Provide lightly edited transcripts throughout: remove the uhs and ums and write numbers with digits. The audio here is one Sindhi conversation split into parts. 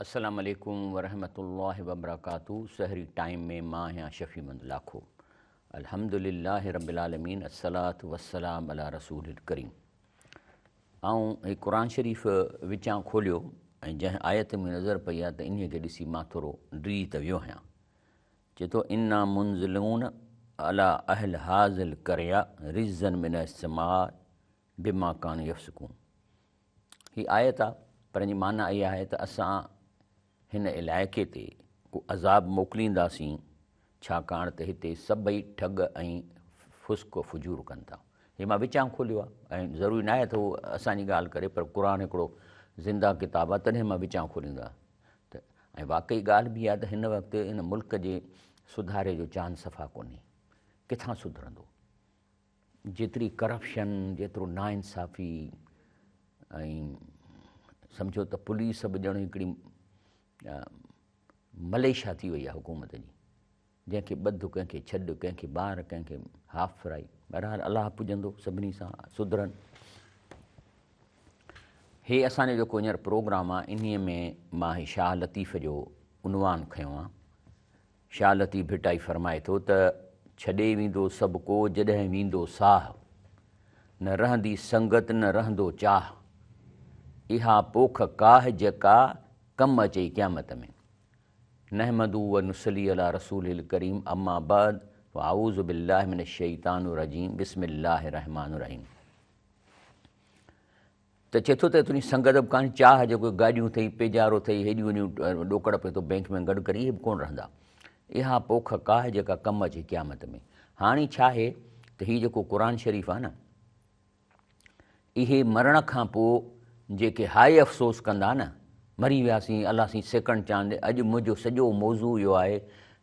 السلام عليڪم ورحمة الله وبرڪاته سحري ٽائيم ۾ مان آهيان شفيع محمد لاکو الحمدلله رب العالمين الصلوة والسلام علي رسول الڪريم آئون هي قرآن شريف وچان کوليو ۽ جنهن آيت ۾ نظر پئي آ ته انهي کي ڏسي مان ٿورو ڊري ته ويو آهيان چئي ٿو انا منزلون علي اهل هذه القريه رجزا من السماء بما ڪانوا يفسقون هي آيت آ پر ان جي معنيٰ اها آهي ته اسان هن علائقي تي ڪو عذاب موڪلينداسين ڇاڪاڻ ته هتي سڀئي ٺڳ ۽ فسق و فجور ڪن ٿا. هي مان وچان کوليو آ ۽ ضروري ناهي ته هو اسان جي ڳالهه ڪري پر قرآن هڪڙو زنده ڪتاب آ تڏهن مان وچان کوليندو آهيان ته ۽ واقعي ڳالهه به اها ته هن وقت هن ملڪ جي سڌاري جو چانس صفا ڪونهي ڪٿان سڌرندو. جيتري ڪرپشن، جيترو ناانصافي ۽ سمجهو ته پوليس به ڄڻ هڪڙي مليشيا ٿي وئي آهي حڪومت جي، جنهن کي ٻڌ ڪنهن کي ڇڏ، ڪنهن کي ٻار ڪنهن کي هاف فرائي. بهرحال الله پڄندو سڀني سان سڌرن. هي اسان جو جيڪو هينئر پروگرام آهي انهي ۾ مان هي شاهه لطيف جو عنوان کنيو آهي. شاهه لطيف ڀٽائي فرمائي ٿو ته، ڇڏي ويندو سڀ ڪو جڏهن ويندو ساهه، نه رهندي سنگت نه رهندو چاهه، اها پوک ڪاهه جيڪا ڪم اچئي قيامت ۾. نحمده و نصلي علي رسوله الڪريم اما بعد فاعوذ بالله من الشيطان الرجيم بسم الله الرحمٰن الرحيم. ته چئي ٿو ته تنهنجي سنگت به ڪانه، چاهه جيڪو گاڏيون اٿئي، پيجارو اٿئي، هيڏيون وڏيون ڏوڪڙ پيو ٿو بئنڪ ۾ گڏ ڪرين، اهي به ڪونه رهندا. اها پوک ڪاهه جيڪا ڪم اچي قيامت ۾. هاڻي ڇا آهي ته هي جيڪو قرآن شريف آهي نه، اهي مرڻ کان پوء جيڪي هاء افسوس ڪندا نه، مري وياسين، الله سائين سيڪنڊ چانس ڏي، اڄ منهنجو سڄو موضوع اهو آهي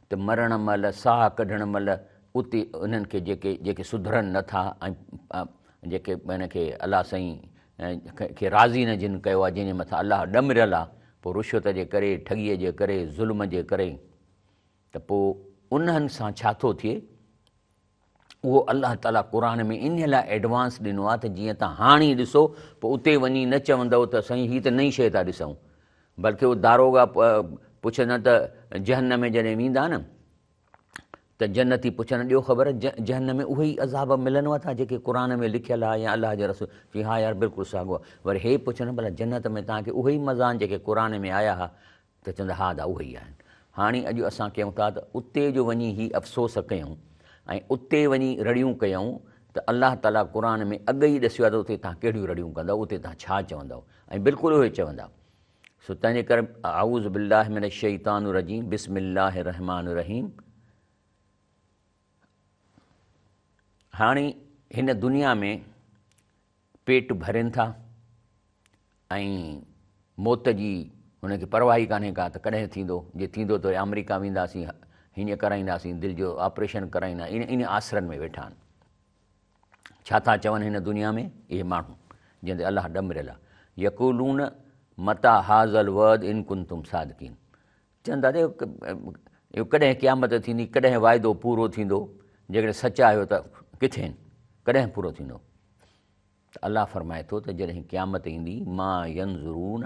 ته مرڻ مهل، ساهه ڪڍڻ مهل اتي انهن کي جيڪي جيڪي سڌرن نه ٿا ۽ جيڪي ان کي الله سائين کي راضي نه جن ڪيو آهي، جنهن جي مٿان الله ڏمريل آهي، پوء رشوت جي ڪري، ٺڳيء جي ڪري، ظلم جي ڪري ته پوء انهن سان ڇا ٿو ٿئي؟ اهو الله تعاليٰ قرآن ۾ انهيء لاء ايڊوانس ڏنو آهي ته جيئن توهان هاڻ ئي ڏسو، پوء اتي وڃي نه چوندؤ ته سائين هي ته نئين شيء ٿا ڏسون. بلڪه اهو داروغا پڇندا ته جهنم ۾ جڏهن ويندا نه، ته جنتي پڇن ڏيو خبر جهنم ۾ اهي ئي عذاب ملنو ٿا جيڪي قرآن ۾ لکيل آهي يا الله جي رسول چي ها يار بلڪل ساڳو آهي وري هي پڇن ڀلا جنت ۾ توهان کي اهي ئي مزا آهن جيڪي قرآن ۾ آيا ها ته چوندا ها ادا اهي ئي آهن هاڻي اڄ اسان ڪيون ٿا ته اتي جو وڃي هي افسوس ڪيون ۽ اتي وڃي رڙيون ڪيون ته الله تعاليٰ قرآن ۾ اڳ ئي ڏسيو آهي ته اتي توهان ڪهڙيون رڙيون ڪندؤ اتي توهان ڇا چوندؤ ۽ بلڪل اهي چوندا سو تنهنجي ڪري اعوذ بالله من الشيطان الرجيم بسم الله الرحمٰن الرحيم هاڻي هن دنيا ۾ پيٽ ڀرين ٿا ۽ موت جي هن کي پرواهه ئي ڪانهي ڪا ته ڪڏهن ٿيندو جي ٿيندو ته آمريڪا وينداسين هيئن ڪرائينداسين دل جو آپريشن ڪرائيندا ان آسرن ۾ ويٺا آهن ڇا ٿا چون هن دنيا ۾ اهي ماڻهو جن تي الله ڏمريل آهي، يقولون متيٰ هذا الوعد ان ڪنتم صادقين چون ٿا ته اهو ڪڏهن قيامت ٿيندي، ڪڏهن وعدو پورو ٿيندو، جيڪڏهن سچا آهيو ته ڪٿي آهن، ڪڏهن پورو ٿيندو؟ ته الله فرمائي ٿو ته جڏهن قيامت ايندي ما ينظرون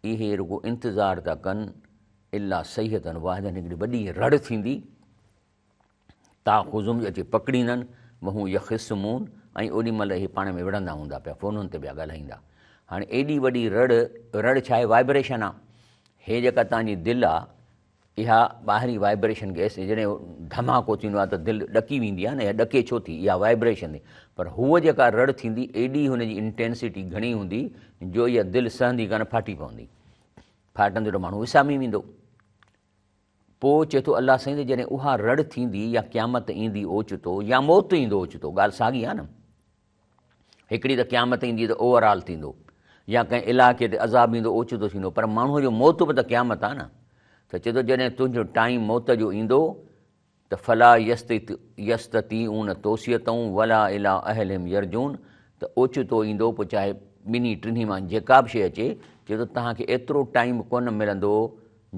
اهي رڳو انتظار ٿا ڪن الا صيحة واحدة هڪڙي وڏي رڙ ٿيندي تاخذهم جو اچي پڪڙيندن، وهم يخصمون ۽ اوڏي مهل اهي پاڻ ۾ وڙهندا هوندا پيا، فونن تي پيا ڳالهائيندا. هاڻي ايڏي وڏي رڙ، رڙ ڇا آهي؟ وائبريشن آ. هي جيڪا توهان جي دل آ، اها ٻاهرين وائبريشن گئس، جڏهن ڌماڪو ٿيندو آ ته دل ڏڪي ويندي آ نه، اها ڏڪي ڇو ٿي؟ اها وائبريشن ٿي. پر هوء جيڪا رڙ ٿيندي، ايڏي هن جي انٽينسٽي گهڻي هوندي، جو اها دل سهندي ڪانه، ڦاٽي پوندي. ڦاٽندي ته ماڻهو وسامي ويندو. پوء چئي ٿو الله سائين ته جڏهن اها رڙ ٿيندي يا قيامت ايندي اوچتو يا موت ايندو اوچتو، ڳالهه ساڳي آهي نه، هڪڙي ته قيامت ايندي ته اوور آل ٿيندو يا ڪنهن علائقي تي عذاب ايندو اوچتو ٿيندو، پر ماڻهوء جو موت به ته قيامت آهي نه، ته چئي ٿو جڏهن تنهنجو ٽائيم موت جو ايندو ته فلا يستطيعون توصية ولا الي اهلهم يرجعون ته اوچتو ايندو پوء چاهي ٻنهي ٽنهي مان جيڪا به شيء اچي، چئي ٿو توهان کي ايترو ٽائيم ڪونه ملندو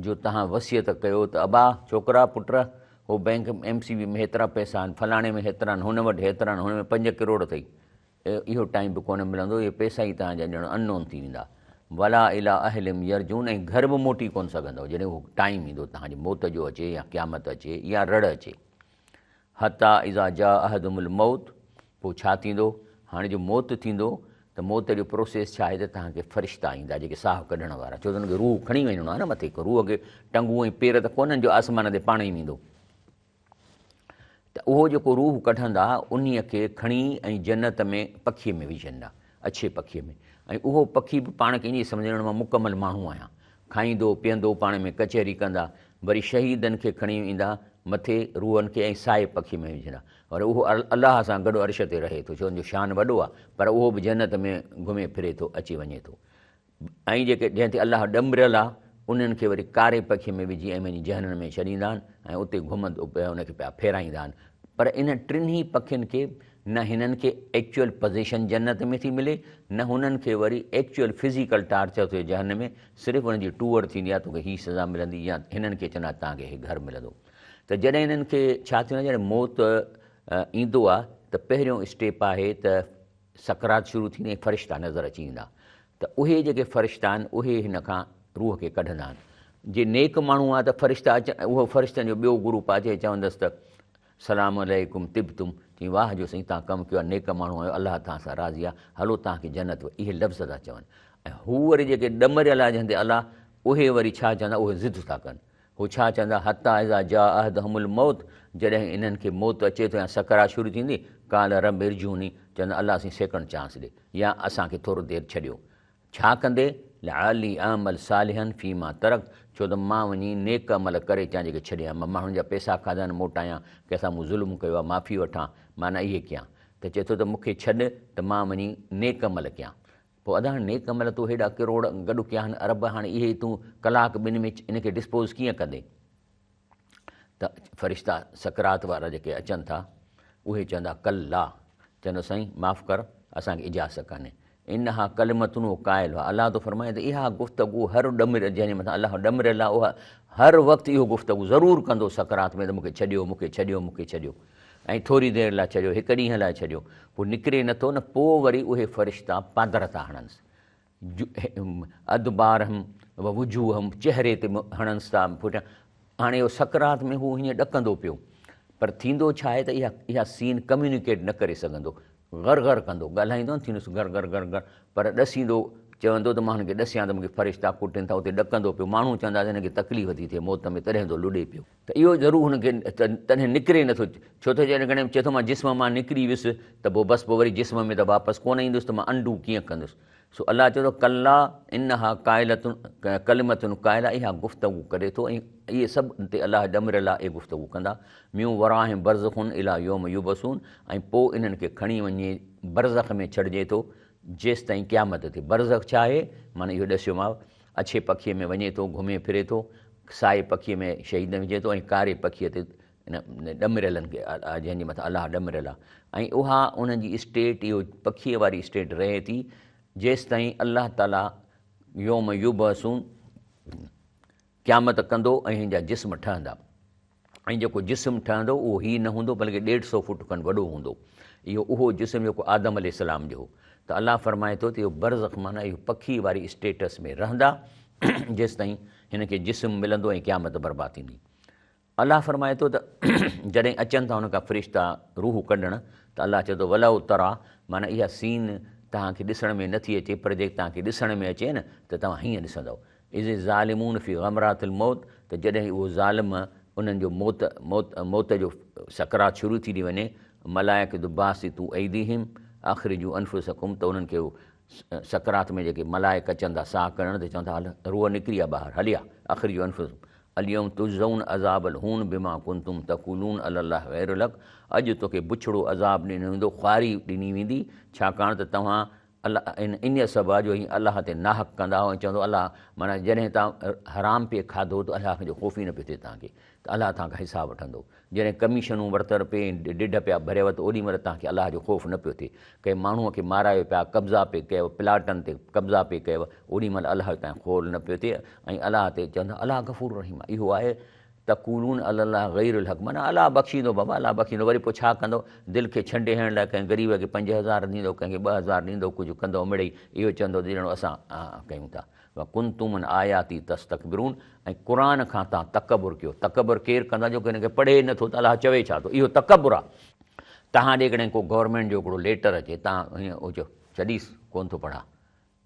جو توهان وصيت ڪيو ته ابا، ڇوڪرا، پٽ، هو بئنڪ ايم سي بي ۾ هيترا پئسا آهن، فلاڻي ۾ هيترا آهن، هن وٽ هيترا آهن، هن ۾ پنج ڪروڙ اٿئي. اهو ٽائيم به ڪونه ملندو، اهي پئسا ئي توهان جا ڄڻ ان نون ٿي ويندا. ولا الي اهلهم يرجعون ۽ گهر به موٽي ڪونه سگهندؤ جڏهن اهو ٽائيم ايندو توهان جي موت جو اچي يا قيامت اچي يا رڙ اچي. حتي اذا جاء احدهم الموت پوء ڇا ٿيندو؟ هاڻي جو موت ٿيندو ته موت جو پروسيس ڇا آهي ته توهان کي فرشتا ايندا جيڪي ساهه ڪڍڻ وارا ڇو ته ان کي روح کڻي وڃڻو آهي نه مٿي روح کي ٽنگون ۽ پير ته ڪونهن جو آسمان تي پاڻ ئي ويندو ته اهو جيڪو روح ڪڍندا انهيء کي کڻي ۽ جنت ۾ پکيء ۾ وجهندا، اڇي پکيء ۾، ۽ اهو پکي به پاڻ کي ائين سمجهندو ڄڻ مان مڪمل ماڻهو آهيان. کائيندو، پيئندو، پاڻ ۾ ڪچهري ڪندا، وري شهيدن کي کڻي ايندا مٿي روحن کي ۽ سائي پکيء ۾ وجهندا. وري اهو الله سان گڏ عرش تي رهي ٿو، ڇو ان جو شان وڏو آهي، پر اهو به جنت ۾ گهمي ڦري ٿو، اچي وڃي ٿو. ۽ جيڪي جنهن تي الله ڏمريل آهي، انهن کي وري ڪاري پکي ۾ وجهي ۽ وڃي جهنم ۾ ڇڏيندا آهن ۽ اتي گهمندو ان کي پيا ڦيرائيندا آهن. پر انهن ٽنهي پکين کي نه هنن کي ايڪچوئل پزيشن جنت ۾ ٿي ملي نه هنن کي وري ايڪچوئل فزيڪل ٽارچر ٿئي جهنم ۾، صرف انهن جي ٽوئر ٿيندي آهي توکي هي سزا ملندي يا هنن کي چوندا آهن توهان کي هي گهر ملندو. ته جڏهن هنن کي ڇا ٿيندو آهي جڏهن موت ايندو آهي ته پهريون اسٽيپ آهي ته سڪرات شروع ٿيندي ۽ فرشتا نظر اچي ايندا ته اهي جيڪي فرشتا آهن اهي هن کان روح کي ڪڍندا آهن. جي نيڪ ماڻهو آهي ته فرشتا اچن اهو فرشتن جو ٻيو گروپ آهي جي چوندس ته سلام عليڪم طبتم چئين واهه جو سائين توهان ڪم ڪيو آهي نيڪ ماڻهو آهيو الله توهان سان راضي آهي هلو توهان کي جنت اهي لفظ ٿا چون ۽ هو وري جيڪي ڏمريل آهي جنهن تي الله اهي وري ڇا چوندا اهي ضد ٿا ڪن هو ڇا چوندا، حتيٰ اذا جاء احدهم الموت، جڏهن انهن کي موت اچي ٿو يا سڪرات شروع ٿيندي، قال رب ارجعوني، چوندا الله سائين سيڪنڊ چانس ڏي يا اسان کي ٿورو دير ڇڏيو. ڇا ڪندي، لعلي اعمل صالحا فيما ترڪت، ڇو ته مان وڃي نيڪ عمل ڪري اچان جيڪي ڇڏيا، مان ماڻهن جا پئسا کاڌا آهن موٽايان، ڪنهن سان مون ظلم ڪيو آهي معافي وٺان، معنيٰ اهي ڪيان. ته چئي ٿو ته مون کي ڇڏ ته مان وڃي نيڪ عمل ڪيان. پوء ادا هاڻي نيڪ عمل تو هيڏا ڪروڙ گڏ ڪيا آهن ارب هاڻي اهي تون ڪلاڪ ٻن ۾ ان کي ڊسپوز ڪيئن ڪندين؟ ته فرشتا سڪرات وارا جيڪي اچن ٿا اهي چوندا ڪلا چوندو سائين معاف ڪر اسان کي اجازت ڪانهي انها ڪلمتن و قائلها الله ٿو فرمائي ته اها گفتگو هر ڏمر جنهن جي مٿان الله ڏمريل آهي اها هر وقت اهو گفتگو ضرور ڪندو سڪرات ۾ ته مون کي ڇڏيو مون کي ڇڏيو مون کي ڇڏيو ۽ ٿوري دير لاء ڇڏيو، هڪ ڏينهن لاء ڇڏيو، هو نڪري نٿو نه پوء وري اهي فرشتا پادر ٿا هڻنس، ادبارهم و وجوههم چهري تي هڻنس ٿا پٺيان، هاڻي اهو سڪرات ۾ هو هيئن ڏڪندو پيو، پر ٿيندو ڇا آهي ته اها اها سين ڪميونيڪيٽ نه ڪري سگهندو، غر غر ڪندو، ڳالهائيندو نه ٿيندس غر غر غر غر، پر ڏسيندو، چوندو ته مان هن کي ڏسيان ته مون کي فرشتا ڪٽين ٿا، اتي ڏڪندو پيو، ماڻهو چوندا ته هن کي تڪليف ٿي ٿئي موت ۾ تڏهن ٿو لڏي پيو. ته اهو ضرور هن کي تڏهن نڪري نٿو، ڇو ته جيڪڏهن چئي ٿو مان جسم مان نڪري ويس ته پوء بس پوء وري جسم ۾ ته واپس ڪونه ايندس ته مان انڊو ڪيئن ڪندس. سو الله چئي ٿو ڪلا انها قائلة ڪلمة قائلة اها گفتگو ڪري ٿو ۽ اهي سڀ تي الله ڏمريل آهي اهي گفتگو ڪندا. من ورائهم برزخ الي يوم يبعثون ۽ پوء انهن کي کڻي وڃي برزخ ۾ ڇڏجي ٿو جيستائين قيامت ٿئي. برزخ ڇا آهي؟ معنيٰ اهو ڏسيومانو. اڇي پکيء ۾ وڃي ٿو، گهمي ڦري ٿو، سائي پکيء ۾ شهيد وجهي ٿو ۽ ڪاري پکيء تي ڏمريلن کي جنهن جي مٿان الله ڏمريل آهي ۽ اها انهن جي اسٽيٽ اهو پکيء واري اسٽيٽ رهي ٿي جيستائين الله تعاليٰ يوم يبعثون قيامت ڪندو ۽ هن جا جسم ٺهندا. ۽ جيڪو جسم ٺهندو اهو هي نه هوندو بلڪه ڏيڍ سئو فوٽ کن وڏو هوندو. اهو اهو جسم جيڪو آدم عليه السلام جو هو. ته الله فرمائي ٿو ته اهو برزخ معنيٰ اهو پکي واري اسٽيٽس ۾ رهندا جيستائين هن کي جسم ملندو ۽ قيامت برپا ٿيندي. الله فرمائي ٿو ته جڏهن اچن ٿا ان کان فرشتا روح ڪڍڻ ته الله چئي ٿو ولو ترا معنيٰ اها سين توهان کي ڏسڻ ۾ نٿي اچي پر جي توهان کي ڏسڻ ۾ اچي نه ته توهان هيئن ڏسندؤ اذ الظالمون في غمرات الموت ته جڏهن اهو ظالم انهن جو موت موت موت جو سڪرات شروع ٿي ٿي وڃي ملائڪة باسطو ايديهم اخرجوا انفسڪم ته انهن کي سڪرات ۾ جيڪي ملائڪ اچن ٿا ساهه ڪڍڻ ته چون ٿا هل روح نڪري آ ٻاهر هلي آ اخرجوا انفسڪم اليوم تجزون عذاب الهون بما ڪنتم تقولون علي الله غير الحق اڄ توکي بڇڙو عذاب ڏنو ويندو خواري ڏني ويندي ڇاڪاڻ ته توهان الله ان انهيء سبب جو اوهين الله تي ناحق ڪندا هئو ۽ چوندو الله معنيٰ جڏهن توهان حرام پئي کاڌو ته الله جو خوف ئي نه پيو ٿئي توهان کي ته الله توهان کان حساب وٺندو جڏهن ڪميشنون ورتل پئي ۽ ڊڍ پيا ڀريو ته اوڏي مهل توهان کي الله جو خوف نه پيو ٿئي ڪنهن ماڻهوء کي مارايو پيا قبضا پئي ڪيو پلاٽن تي قبضا پئي ڪيو اوڏي مهل الله جو توهان کي خول نه پيو ٿئي ۽ الله تي چوندا الله غفور رحيم آهي اهو آهي. تقولون علي الله غير الحق معنيٰ الله بخشيندو بابا الله بخشيندو وري پوء ڇا ڪندو دل کي ڇنڊي هڻڻ لاء ڪنهن غريب کي 5000 ڏيندو ڪنهن کي 2000 ڏيندو ڪجهه ڪندو مڙئي اهو چوندو ته ڄڻو اسان ڪيون ٿا وڪنتم عن آياتي تستڪبرون ۽ قرآن کان تان تڪبر ڪيو تڪبر ڪير ڪندو آهي جو ڪنهن کي پڙهي نٿو ته الله چوي ڇا ٿو اهو تڪبر آهي تهان ڏي ڪڏهن ڪو گورنمينٽ جو هڪڙو ليٽر اچي تان هيئن چئو ڇڏيس ڪونه ٿو پڙهان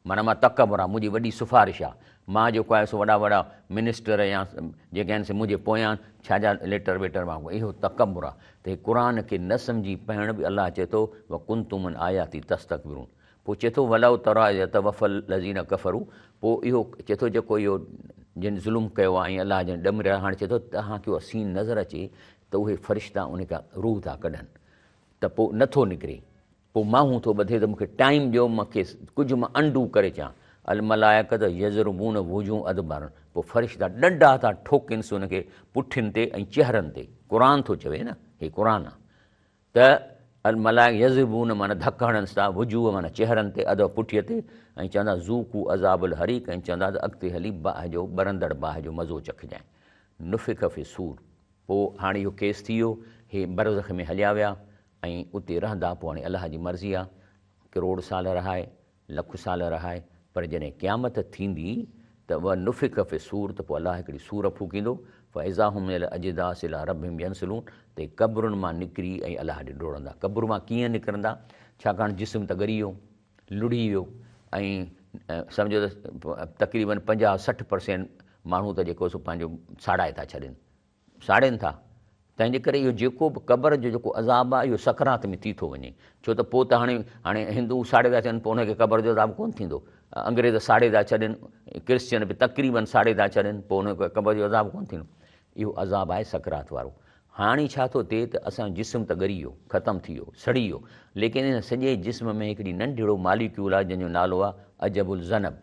معنيٰ مان تڪبر آ، منهنجي وڏي سفارش آ، مان جيڪو آهي سو وڏا وڏا منسٽر يا جيڪي آهن سي منهنجي پويان آهن، ڇا جا ليٽر ويٽر مان اهو تڪبر آ ته هي قرآن کي نه سمجهي پڙهڻ به الله چئي ٿو وڪنتم عن آياتي تستڪبرون پوء چئي ٿو ولو تريٰ اذ يتوفي الذين ڪفروا پوء اهو چئي ٿو جيڪو اهو جن ظلم ڪيو آ ۽ الله جن ڏمريا هاڻي چئي ٿو توهان کي اها سين نظر اچي ته اهي فرشتا ان کان روح ٿا ڪڍن ته پوء نٿو نڪري پوء ماهون ٿو ٻڌي ته مون کي ٽائيم ڏيو مان کيس ڪجهه مان انڊو ڪري اچان. الملائڪة يضربون وجوههم ادبارهم پوء فرشتا ڏنڊا ٿا ٺوڪينس ان کي پٺين تي ۽ چهرن تي. قرآن ٿو چوي نه هي قرآن آ ته الملائڪة يضربون معنيٰ ڌڪ هڻنس ٿا وجوه معنيٰ چهرن تي ادب پٺيء تي ۽ چوندا ذوقوا عذاب الحريق ۽ چوندا ته اڳتي هلي باهه جو ٻرندڙ باهه جو مزو چکجانء. نفخ في الصور پوء هاڻي اهو ڪيس ٿي ويو هي برزخ ۾ هليا ويا ۽ اتي رهندا پوء هاڻي الله جي مرضي آ ڪروڙ سال رهائي لک سال رهائي پر جڏهن قيامت ٿيندي ته و نفخ في الصور ته پوء الله هڪڙي صور ڦوڪيندو فاذا هم من الاجداث الي ربهم ينسلون ته هي قبرن مان نڪري ۽ الله ڏي ڊوڙندا قبر مان ڪيئن نڪرندا ڇاڪاڻ جسم ته ڳري ويو لڙهي ويو ۽ سمجهو ته تقريبن 50 60 پرسينٽ ماڻهو ته جيڪو سو پنهنجو ساڙائي ٿا ڇڏين ساڙين ٿا، تنهن جي ڪري اهو جيڪو به قبر جو جيڪو عذاب آهي اهو سڪرات ۾ ٿي ٿو وڃي، ڇو ته پوء ته هاڻي هاڻي هندو ساڙي ٿا ڇڏن پوء انهن کي قبر جو عذاب ڪونه ٿيندو، انگريز ساڙي ٿا ڇڏن، ڪرسچن به تقريبن ساڙي ٿا ڇڏن پوء انهن کي قبر جو عذاب ڪونه ٿيندو، اهو عذاب آهي سڪرات وارو. هاڻي ڇا ٿو ٿئي ته اسان جو جسم ته ڳري ويو، ختم ٿي ويو، سڙي ويو، ليڪن ان سڄي جسم ۾ هڪڙي ننڍڙو ماليڪيول آهي جنهن جو نالو آهي عجب الذنب،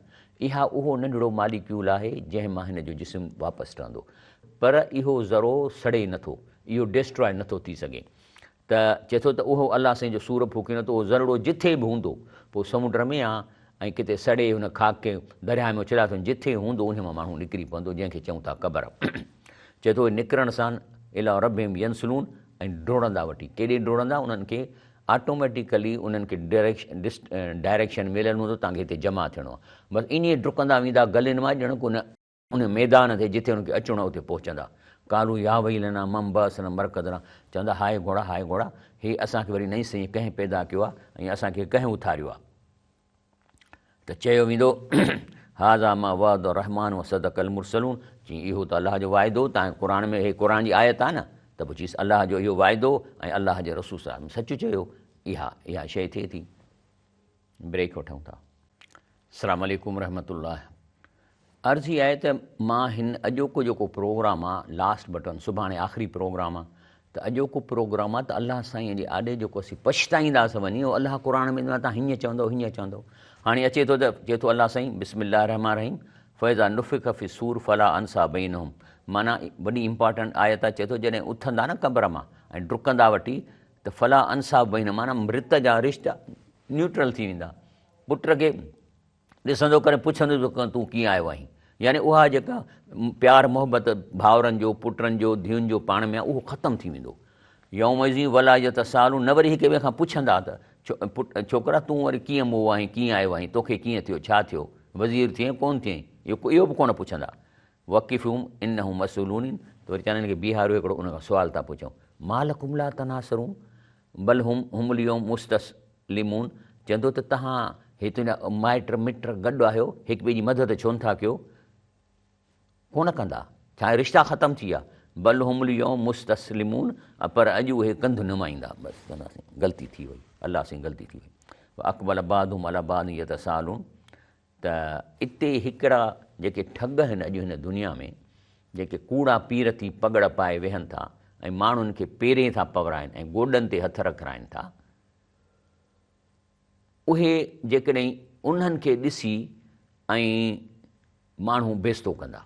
اها اهو ننڍڙو ماليڪيول آهي جنهن مان هن جو جسم واپس ٺهندو. پر اهو ذرو سڙي نه ٿو، اهو ڊيسٽراء نه ٿو ٿي سگهي. ته چئي ٿو ته اهو الله سائين جو سور ڦوڪيندو ته اهو ذرڙو جٿي به هوندو، پوء سمنڊ ۾ آ ۽ ڪٿي سڙي هن خاڪ کي درياهه ۾ اڇليا اٿن، جٿي هوندو انهي مان ماڻهو نڪري پوندو، جنهن کي چئون ٿا قبر. چئي ٿو اهي نڪرڻ سان الي ربهم ينسلون ۽ ڊوڙندا وٺي. ڪيڏي ڊوڙندا؟ انهن کي آٽوميٽيڪلي انهن کي ڊائريڪشن مليل هوندو توهان کي هتي جمع ٿيڻو آ. بس ائين ڊڪندا ويندا گلين مان ڄڻ ڪو نه. ان ميدان تي جتي انهن کي اچڻو آهي اتي پهچندا. قالوا يا ويلنا من بعثنا مرقدنا چوندا هاء گهوڙا هاء گهوڙا هي اسان کي وري نئين سئين ڪنهن پيدا ڪيو آهي ۽ اسان کي ڪنهن اٿاريو آهي ته چيو ويندو هذا ما وعد الرحمن وصدق المرسلون چي اهو ته الله جو واعدو تان قرآن ۾ هي قرآن جي آيت آهي نه ته پوء چيس الله جو اهو واعدو ۽ الله جي رسول صلي الله عليه وسلم سچ چيو اها اها شيء ٿئي ٿي. بريڪ وٺون ٿا. السلام عليڪم ورحمة الله عرض هي آهي ته مان هن اڄوڪو جيڪو پروگرام آ لاسٽ بٽ ون سڀاڻي آخري پروگرام آ ته اڄوڪو پروگرام آ ته الله سائين جي آڏي جيڪو اسين پڇتائينداس وڃي اهو الله قرآن ۾ تان هيئن چوندو هيئن چوندو هاڻي اچي ٿو ته چئي ٿو الله سائين بسم الله الرحمن الرحيم فاذا نفخ في الصور فلا انصاب بينهم معنيٰ وڏي امپارٽنٽ آيت آ چئي ٿو جڏهن اٿندا نه قبر مان ۽ ڊڪندا وٺي ته فلا انصاب بينهم معنيٰ مرت جا رشتا نيوٽرل ٿي ويندا. پٽ کي ڏسندو ڪري پڇندو ته تون ڪيئن آيو آهين؟ يعني اها جيڪا پيار محبت ڀائرن جو، پٽن جو، ڌيئن جو پاڻ ۾ آهي اهو ختم ٿي ويندو. يومئذ ولا يتساءلون نه وري هڪ ٻئي کان پڇندا ته ڇوڪرا تون وري ڪيئن مئو آهين، ڪيئن آيو آهين، توکي ڪيئن ٿيو، ڇا ٿيو، وزير ٿئين ڪونه ٿئين، اهو به ڪونه پڇندا. وقفهم انهم مسئولون ته وري چون هن کي بيهاريو هڪڙو ان کان سوال ٿا پڇون ما لڪم لا تناصرون بل هم هم اليوم مستسلمون چوندو ته تهان هي تنهنجا مائٽ مٽ گڏ آهيو هڪ ٻئي جي مدد ڇو نٿا ڪيو ڪونه ڪندا ڇا رشتا ختم ٿي ويا بل هم اليوم مستسلمون پر اڄ اهي ڪنڌ نمائيندا بس چونداسين غلطي ٿي وئي الله سائين غلطي ٿي وئي اقبل بعضهم علي بعض يتساءلون ته اتي هڪڙا جيڪي ٺڳ آهن اڄ هن دنيا ۾ جيڪي ڪوڙا پير ٿي پڳڙ پائي ويهن ٿا ۽ ماڻهن کي پيرين ٿا پورائن ۽ گوڏن تي هٿ رکرائن ٿا اهي جيڪڏهن انهن کي ڏسي ۽ ماڻهو بيستو ڪندا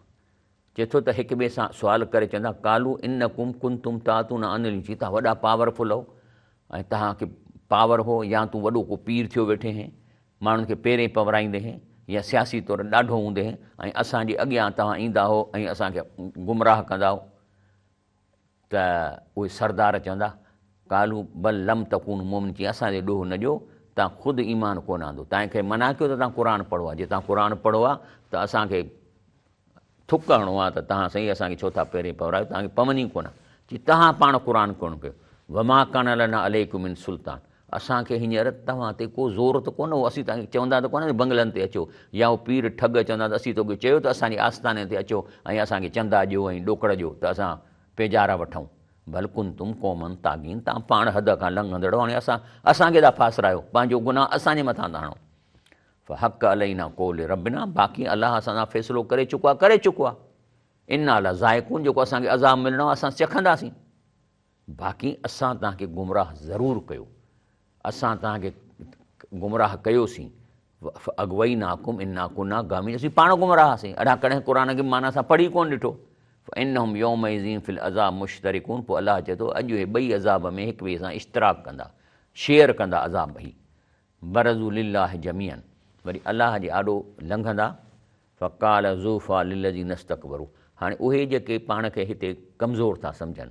چئي ٿو ته هڪ ٻئي سان سوال ڪري چوندا قالو انڪم ڪنتم تاتون عن اليمين چي توهان وڏا پاور فل هو ۽ توهان کي پاور هو يا تون وڏو ڪو پير ٿيو ويٺي هين ماڻهن کي پيرين پورائيندي هين يا سياسي طور ڏاڍو هوندي هين ۽ اسان جي اڳيان توهان ايندا هو ۽ اسان کي گمراهه ڪندا هو. ته اهي سردار چوندا، قالوا بل لم تڪونوا مؤمنين چي اسان تي ڏوهه نه ڏيو، توهان خود ايمان ڪونه آندو، توهان کي منع ڪيو ته توهان قرآن پڙهو ها، جي توهان قرآن پڙهو ها ته اسان کي ٿڪ هڻو ها ته توهان سائين اسان کي ڇو ٿا پهرين پورايو، توهان کي پون ئي ڪونه. چي توهان پاڻ قرآن ڪونه پيو. وما ڪان لنا عليڪم من سلطان اسان کي هينئر توهان تي ڪو زور ته ڪونه هو، اسين توهان کي چوندا ته ڪونه بنگلن تي اچو يا هو پير ٺڳ چوندا ته اسين توکي چيو ته اسان جي آستاني تي اچو ۽ اسان کي چندا ڏيو ۽ ڏوڪڙ ڏيو ته اسان پيجارا وٺون. بل ڪنتم قوما طاغين توهان پاڻ حد کان لنگهندڙ هو، هاڻي اسان اسان کي ٿا ڦاسرايو، پنهنجو گناهه اسان جي مٿان ٿا هڻو. فحق علينا قول ربنا باقي الله اسان سان فيصلو ڪري چڪو آهي ڪري چڪو آهي انا لذائقون جيڪو اسان کي عذاب ملڻو آهي اسان چکنداسين باقي اسان توهان کي گمراهه ضرور ڪيو اسان توهان کي گمراهه ڪيوسين اغويناڪم انا ڪنا غاوين اسين پاڻ گمراهه هئاسين اڙا ڪڏهن قرآن کي معنيٰ سان پڙهي ڪونه ڏٺو فانهم يومئذ في العذاب مشترڪون پوء الله چئي ٿو اڄ اهي ٻئي عذاب ۾ هڪ ٻئي سان اشتراڪ ڪندا شيئر ڪندا عذاب هي برزوا لله جميعا وري الله جي آڏو لنگهندا فقال الضعفاء للذين استڪبروا هاڻي اهي جيڪي پاڻ کي هتي ڪمزور ٿا سمجهن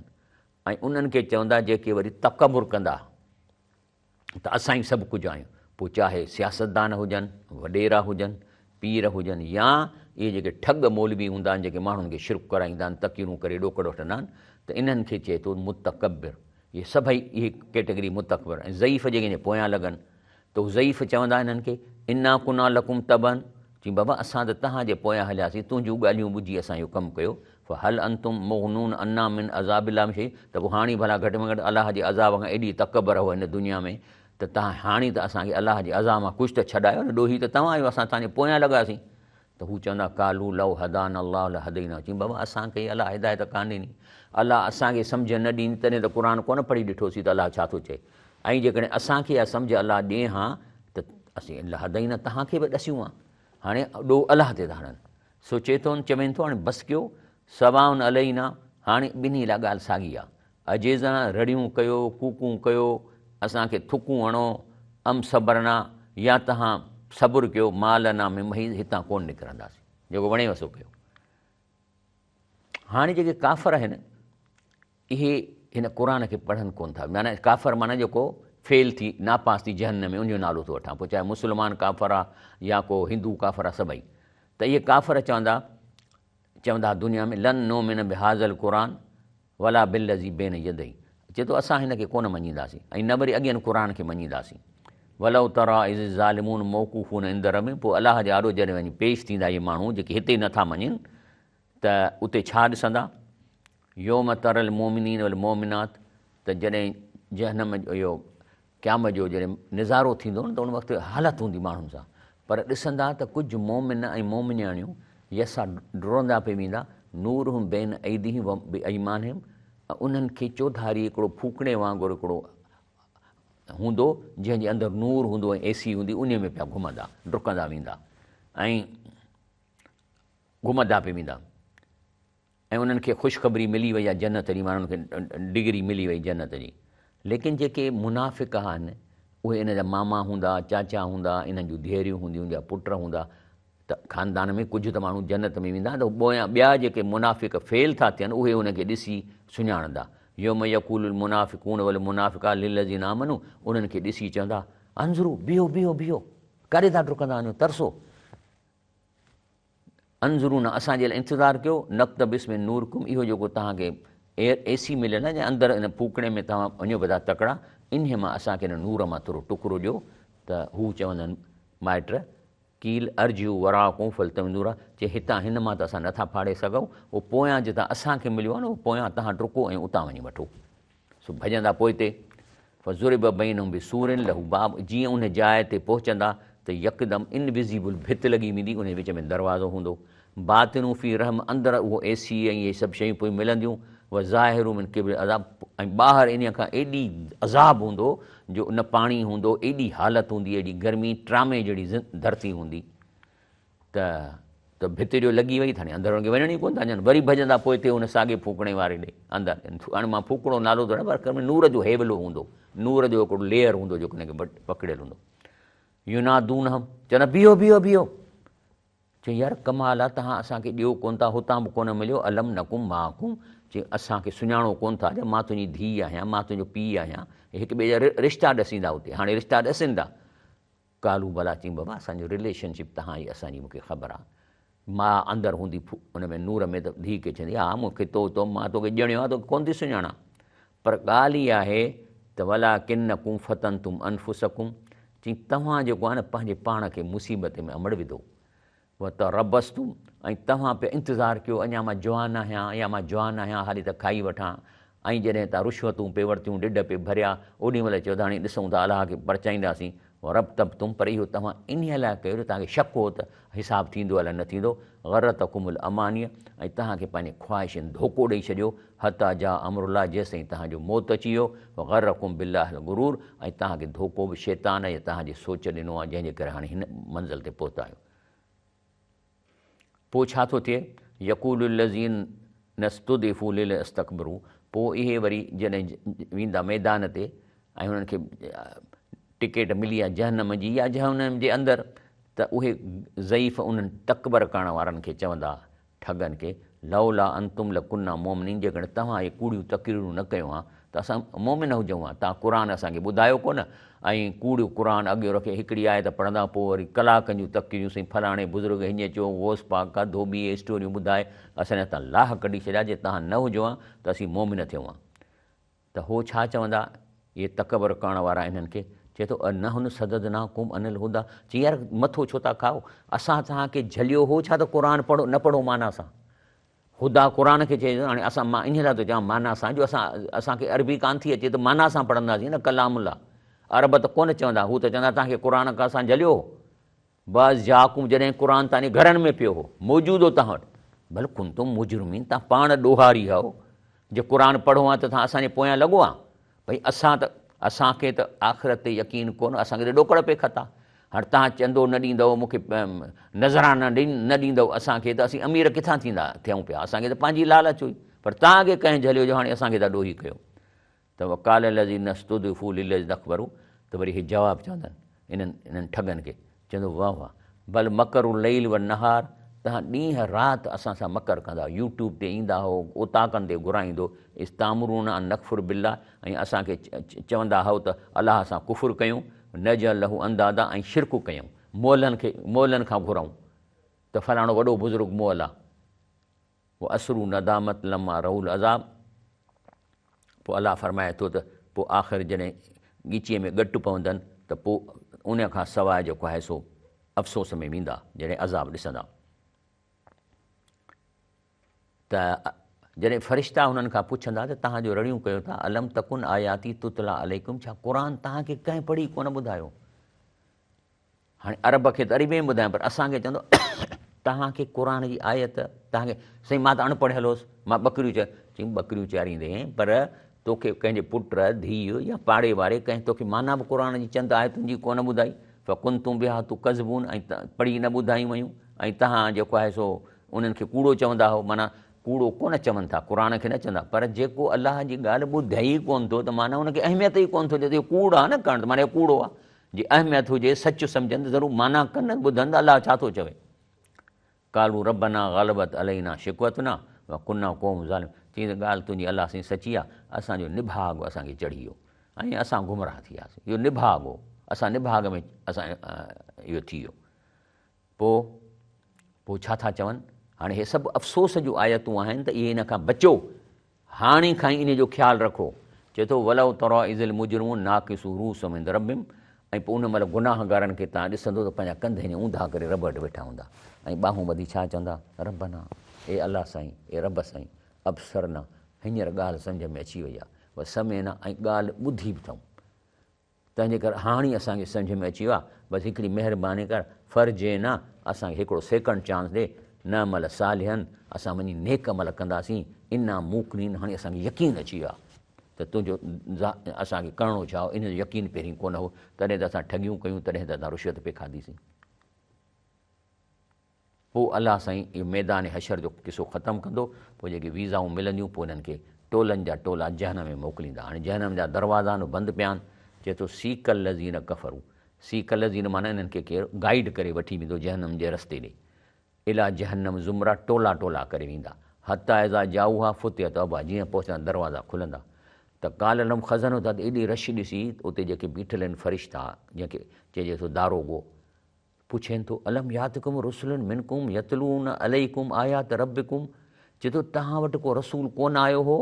۽ انهن کي چوندا جيڪي وري تڪبر ڪندا ته اسان ئي سڀ ڪجهه آهيون پوء چاهي سياستدان هجن، وڏيرا هجن، پير هجن يا اهي جيڪي ٺڳ مولوي هوندا آهن جيڪي ماڻهن کي شرڪ ڪرائيندا آهن تقريرون ڪري ڏوڪڙ وٺندا آهن ته انهن کي چئي ٿو متڪبر اهي سڀئي اهي ڪيٽيگري متڪبر ۽ ضعيف جيڪي ان جي پويان لڳن ته هو ضعيف چوندا انهن کي انا ڪنا لڪم تبعا چي بابا اسان ته توهان جي پويان هلياسين تنهنجون ڳالهيون ٻڌي اسان اهو ڪم ڪيو فهل انتم مغنون عنا من عذاب الله من شيء ته پوء هاڻي ڀلا گهٽ ۾ گهٽ الله جي عذاب کان ايڏي تڪبر هو هن دنيا ۾ ته توهان هاڻي ته اسان کي الله جي عذاب مان ڪجهه ته ڇڏايو نه ڏوهي ته توهان آهيو اسان توهان جي پويان لڳاسين ته هو چوندا، قالوا لو هدانا الله لهدينا چيم بابا اسان کي الله هدايت ڪانه ڏني، الله اسان کي سمجهه نه ڏني تڏهن ته قرآن ڪونه پڙهي ڏٺوسين ته الله ڇا ٿو چئي ۽ جيڪڏهن اسان کي اها سمجهه الله ڏئي ها ته اسين لهدينا توهان کي به ڏسيون ها هاڻي ڏوهه الله تي ٿا هڻن سو چئي ٿو چوين ٿو هاڻي بس ڪيو سواء علينا هاڻي ٻنهي لاء ڳالهه ساڳي آهي عجيزان رڙيون ڪيو، ڪوڪون ڪيو، اسان کي ٿڪون هڻو، ام صبرنا يا توهان صبر ڪيو، ما لنا من محيص هتان ڪونه نڪرنداسين، جيڪو وڻيو سو ڪيو. هاڻي جيڪي ڪافر آهن اهي هن قرآن کي پڙهن ڪونه ٿا، معنيٰ ڪافر معنيٰ جيڪو فيل ٿي ناپاس ٿي جهنم ۾ ان جو نالو ٿو وٺان، پوء چاهي مسلمان ڪافر آ يا ڪو هندو ڪافر آ سڀئي ته اهي ڪافر چوندا چوندا دنيا ۾ لن نؤمن بهذا القرآن ولا بالذي بين يديه چئي ٿو اسان هن کي ڪونه مڃينداسين ۽ نه وري اڳين قرآن کي مڃينداسين ولو تريٰ اذ الظالمون موقوفون عند ربهم پوء الله جي آڏو جڏهن وڃي پيش ٿيندا اهي ماڻهو جيڪي هتي نٿا مڃين ته اتي ڇا ڏسندا يوم ترى المؤمنين والمؤمنات ته جڏهن جهنم جو اهو قيامت جو جڏهن نظارو ٿيندو نه ته ان وقت حالت هوندي ماڻهن سان پر ڏسندا ته ڪجهه مؤمن ۽ مؤمنياڻيون يسعا ڊوڙندا پئي ويندا نورهم بين ايديهم و بايمانهم ۽ انهن کي چوڌاري هڪڙو ڦوڪڻي وانگر هڪڙو هوندو جنهن جي اندر نور هوندو ۽ اي سي هوندي انهي ۾ پيا گهمندا ڊڪندا ويندا ۽ گهمندا پئي ويندا. ۽ انهن کي خوشخبري ملي وئي آهي جنت جي معنيٰ انهن کي ڊگري ملي وئي جنت جي ليڪن جيڪي منافق آهن اهي ان جا ماما هوندا چاچا هوندا انهن جون ڌيئريون هونديون يا پٽ هوندا ته خاندان ۾ ڪجهه ته ماڻهو جنت ۾ ويندا ته پويان ٻيا جيڪي منافق فيل ٿا ٿين اهي ان کي ڏسي سڃاڻندا يوم يقول المنافقون والمنافقات للذين آمنوا انهن کي ڏسي چوندا انظروا بيهو بيهو بيهو ڪاڏي ٿا ڊڪندا وڃو ترسو انظرونا اسان جي لاء انتظار ڪيو، نقتبس من نورڪم اهو جيڪو توهان کي ايئر اي سي مليل آهي جنهن اندر ان ڦوڪڻي ۾ توهان وڃو پيا ٿا تڪڙا انهي مان اسان کي ان نور مان ٿورو ٽڪرو ڏيو ته هو چوندا آهن مائٽ قيل ارجعوا وراءڪم فالتمسوا نورا چي هتان هن مان ته اسان نٿا ڦاڙي سگهون اهو پويان جتان اسان کي مليو آهي نه اهو پويان توهان ڊڪو ۽ اتان وڃي وٺو. سو ڀڄندا پوئتي، فضرب بينهم بسور له باب، جيئن ان جاء تي پهچندا ته يڪدم انوزيبل ڀت لڳي ويندي، انهي وچ ۾ دروازو هوندو، باطنه فيه رحمة، اندر اهو اي سي ۽ اهي سڀ شيون پيون ملنديون، وظاهره من قبله العذاب، ۽ ٻاهر انهي کان ايڏي عذاب هوندو جو نه پاڻي هوندو، ايڏي حالت هوندي، ايڏي گرمي، ٽرامي جهڙي ڌرتي هوندي. ته ته ڀت جو لڳي وئي ته هاڻي اندر هن کي وڃڻ ئي ڪونه ٿا ڏين وري ڀڄندا پوئتي ان ساڳي ڦوڪڻي واري ڏي اندر هاڻي مان ڦوڪڻو نالو ٿو پر ۾ نور جو هيولو هوندو نور جو هڪڙو ليئر هوندو جيڪو هن کي پڪڙيل هوندو ينادونهم چوندا بيهو بيهو بيهو چيائين، يار ڪمال آ، توهان اسان کي ڏيو ڪونه ٿا، هتان به ڪونه مليو، الم نڪن معڪم، چيائين، اسان کي سڃاڻو ڪونه ٿا، مان تنهنجي ڌيء آهيان، مان تنهنجو پيء آهيان، هڪ ٻئي جا رشتا ڏسيندا اتي، هاڻي رشتا ڏسين ٿا. قالوا بليٰ، چيائين، بابا اسان جو رليشن شپ توهان ۽ اسان جي مون کي خبر آ. ماء اندر هوندي ان ۾ نور ۾ ته ڌيء کي چوندي، ها مون کي تو تو مان توکي ڄڻيو آ، توکي ڪونه ٿي سڃاڻان. پر ڳالهه هي آهي ته ولڪنڪم فتنتم انفسڪم، چيائين توهان جيڪو آهي نه پنهنجي پاڻ کي مصيبت ۾ امڙ وڌو. وتربصتم ۽ توهان پيا انتظار ڪيو اڃا مان جوان آهيان يا مان جوان آهيان حالي ته کائي وٺان ۽ جڏهن تان رشوتون پي ورتيون ڏڍ پي ڀريا اوڏي مهل چيو ته هاڻي ڏسون ٿا الله کي پرچائينداسين ورتبتم پر اهو توهان انهيء لاء ڪيو جو توهان کي شڪ هو ته حساب ٿيندو الائي نه ٿيندو غرتڪم الاماني ۽ توهان کي پنهنجي خواهشن ڌوڪو ڏئي ڇڏيو حتيٰ جاء امر الله جيستائين توهان جو موت اچي ويو وغرڪم بالله الغرور ۽ توهان کي ڌوڪو به شيطان يا توهان جي سوچ ڏنو آهي جنهن جي ڪري هاڻي هن منزل تي پهتا آهيو. پوء ڇا ٿو ٿئي؟ يقول الذين استضعفوا للذين استڪبروا پوء اهي وري جڏهن ويندا ميدان تي ۽ انهن کي ٽڪيٽ ملي آهي جهنم جي يا جهنم جي اندر ته اهي ضعيف انهن تڪبر ڪرڻ وارن کي چوندا ٺڳن کي، لولا انتم لڪنا مؤمنين جيڪڏهن توهان اهي ڪوڙيون تقريرون نه ڪيو ها ته اسان مؤمن هجون ها، توهان قرآن اسان کي ٻڌايو ڪونه ۽ ڪوڙيو قرآن اڳيون رکي هڪڙي آيت پڙهندا پوء وري ڪلاڪن جون تقريرون سائين فلاڻي بزرگ هيئن چيو غوث پاڪ ڪا ڌوٻي اهي اسٽوريون ٻڌائي اسان جا تان لاهه ڪڍي ڇڏيا جي توهان نه هجو ها ته اسين مؤمن ٿيون ها. ته هو ڇا چوندا، اهي تڪبر ڪرڻ وارا انهن کي، چئي ٿو، انحن صددناڪم عن الهديٰ، چي يار مٿو ڇو ٿا کائو، اسان توهان کي جهليو هو ڇا ته قرآن پڙهو نه پڙهو معنيٰ سان، هديٰ قرآن کي چئي ٿو، هاڻي اسان مان انهيء لاء ٿو چوان معنيٰ سان جو اسان اسان کي عربي ڪانه ٿي اچي ته معنيٰ سان پڙهنداسين نه ڪلام الله، عرب ته ڪونه چوندا، هو ته چوندا توهان کي قرآن کان اسان جهليو هو. بعض جاءڪم جڏهن قرآن توهان جي گهرن ۾ پيو هو، موجود هو توهان وٽ، بل ڪنتم مجرمين توهان پاڻ ڏوهاري هئو، جي قرآن پڙهو ها ته توهان اسان جي پويان لڳو ها، ڀئي اسان ته اسان کي ته آخرت تي يقين ڪونه، اسان کي ته ڏوڪڙ پئي کتا، هاڻ توهان چندو نه ڏيندؤ، مون کي نذرانا نه ڏيندؤ اسان کي ته اسين امير ڪٿان ٿيندا ٿيون پيا، اسان کي ته پنهنجي لالچ هئي، پر توهان کي ڪنهن جهليو جو هاڻي اسان کي ٿا ڏوهي ڪيو. ته وقال الذين استضعفوا للذين اڪبروا ته وري هي جواب چوندن انهن انهن ٺڳن کي چوندو واه واه بل مڪر الليل والنهار توهان ڏينهن رات اسان سان مڪر ڪندا هئو يوٽيوب تي ايندا هئو اوطاقن تي گهرائيندو اذ تامرون ان نڪفر بالله ۽ اسان کي چوندا هئو ته الله سان ڪفر ڪيون نجعل له اندادا ۽ شرڪ ڪيون مئلن کي مئلن کان گهرئون ته فلاڻو وڏو بزرگ مئل آ واسروا ندامت لما رأوا العذاب پوء الله فرمائي ٿو ته پوء آخر جڏهن ڳچيء ۾ ڳٽ پوندن ته پوء ان کان سواء جيڪو آهي سو افسوس ۾ ويندا جڏهن عذاب ڏسندا ته جڏهن فرشتا انهن کان پڇندا ته توهان جو رڙيون ڪيو ٿا الم تڪن آياتي تتلا عليڪم ڇا قرآن توهان کي ڪنهن پڙهي ڪونه ٻڌايو هاڻي عرب کي ته عربيء ۾ ٻڌايان پر اسان کي چوندو توهان کي قرآن جي آيت توهان کي سائين مان ته اڻ پڙهيل هوس مان ٻڪريون چ چيم ٻڪريون چاريندي هئين پر توکي ڪنهن جي پٽ ڌيء يا پاڙي واري ڪنهن توکي معنيٰ به قرآن جي چند آيتن جي ڪونه ٻڌائي فڪنتم بها تڪذبون ۽ پڙهي نه ٻڌايون ويون ۽ توهان جيڪو آهي سو انهن کي ڪوڙو چوندا هو معنيٰ ڪوڙو ڪونه چون ٿا قرآن کي نه چوندا پر جيڪو الله جي ڳالهه ٻڌائي ئي ڪونه ٿو ته معنيٰ ان کي اهميت ئي ڪونه ٿو ڏئي ته اهو ڪوڙ آهي نه ڪرڻ ته معنيٰ اهو ڪوڙو آهي جي اهميت هجي، سچ سمجهن ته ضرور معنيٰ ڪن، ٻڌن ته الله ڇا ٿو چوي. قالوا ربنا غلبت علينا شقوتنا وڪنا قوم ظالمين چيائين ته ڳالهه تنهنجي الله سائين سچي آهي، اسان جو نڀاڳ اسان کي چڙهي ويو ۽ اسان گمراهه ٿي وياسين، اهو نڀاڳ هو، اسان نڀاڳ ۾ اسان اهو ٿي ويو. پوء پوء ڇا ٿا چون؟ هاڻي هي سڀ افسوس جون آيتون آهن ته اهي ان کان بچو. هاڻي کان ئي انهيء جو خيال رکو. چئي ٿو، ولو تريٰ اذ المجرمون ناڪسو رؤوسهم عند ربهم ۽ پوء ان مهل گناهگارن کي توهان ڏسندو ته پنهنجا ڪنڌ ائين اونڌا ڪري رب وٽ ويٺا هوندا ۽ ٻانهون ٻڌي ڇا چوندا، ربنا، اي الله سائين، اي رب سائين، ابصرنا، هينئر ڳالهه سمجهه ۾ اچي وئي آهي، وسمعنا ۽ ڳالهه ٻڌي به اٿئون. تنهنجي ڪري هاڻي اسان کي سمجهه ۾ اچي ويو آهي، بس هڪڙي مهرباني ڪر، فرجعنا، اسان کي هڪڙو سيڪنڊ چانس ڏي، نعمل صالحا، اسان وڃي نيڪ عمل ڪنداسين، انا موقنين، هاڻي اسان کي يقين اچي ويو آهي ته تنهنجو اسان کي ڪرڻو ڇا هو، ان جو يقين پهرين ڪونه هو، تڏهن ته اسان ٺڳيون ڪيون، تڏهن ته اسان رشوت پئي کاڌيسين. پوء الله سائين اهو ميدان حشر جو قصو ختم ڪندو، پوء جيڪي ويزائون ملنديون پوء انهن کي ٽولن جا ٽولا جهنم ۾ موڪليندا. هاڻي جهنم جا دروازا آهن بند پيا آهن، چئي ٿو سيق الذين ڪفروا، سيق الذين معنيٰ انهن کي ڪير گائيڊ ڪري وٺي ويندو جهنم جي رستي ڏي. الي جهنم زمرا ٽولا ٽولا ڪري ويندا حتي اذا جاؤها فتحت ابوابها جيئن پهچندا دروازا کلندا ته قال لهم خزنتها ته ايڏي رش ڏسي اتي جيڪي بيٺل آهن فرشتا جنهن کي چئجي ٿو داروغو پڇين ٿو، الم ياتڪم رسل منڪم يتلون عليڪم آيات ربڪم چئي ٿو توهان وٽ ڪو رسول ڪونه آيو هو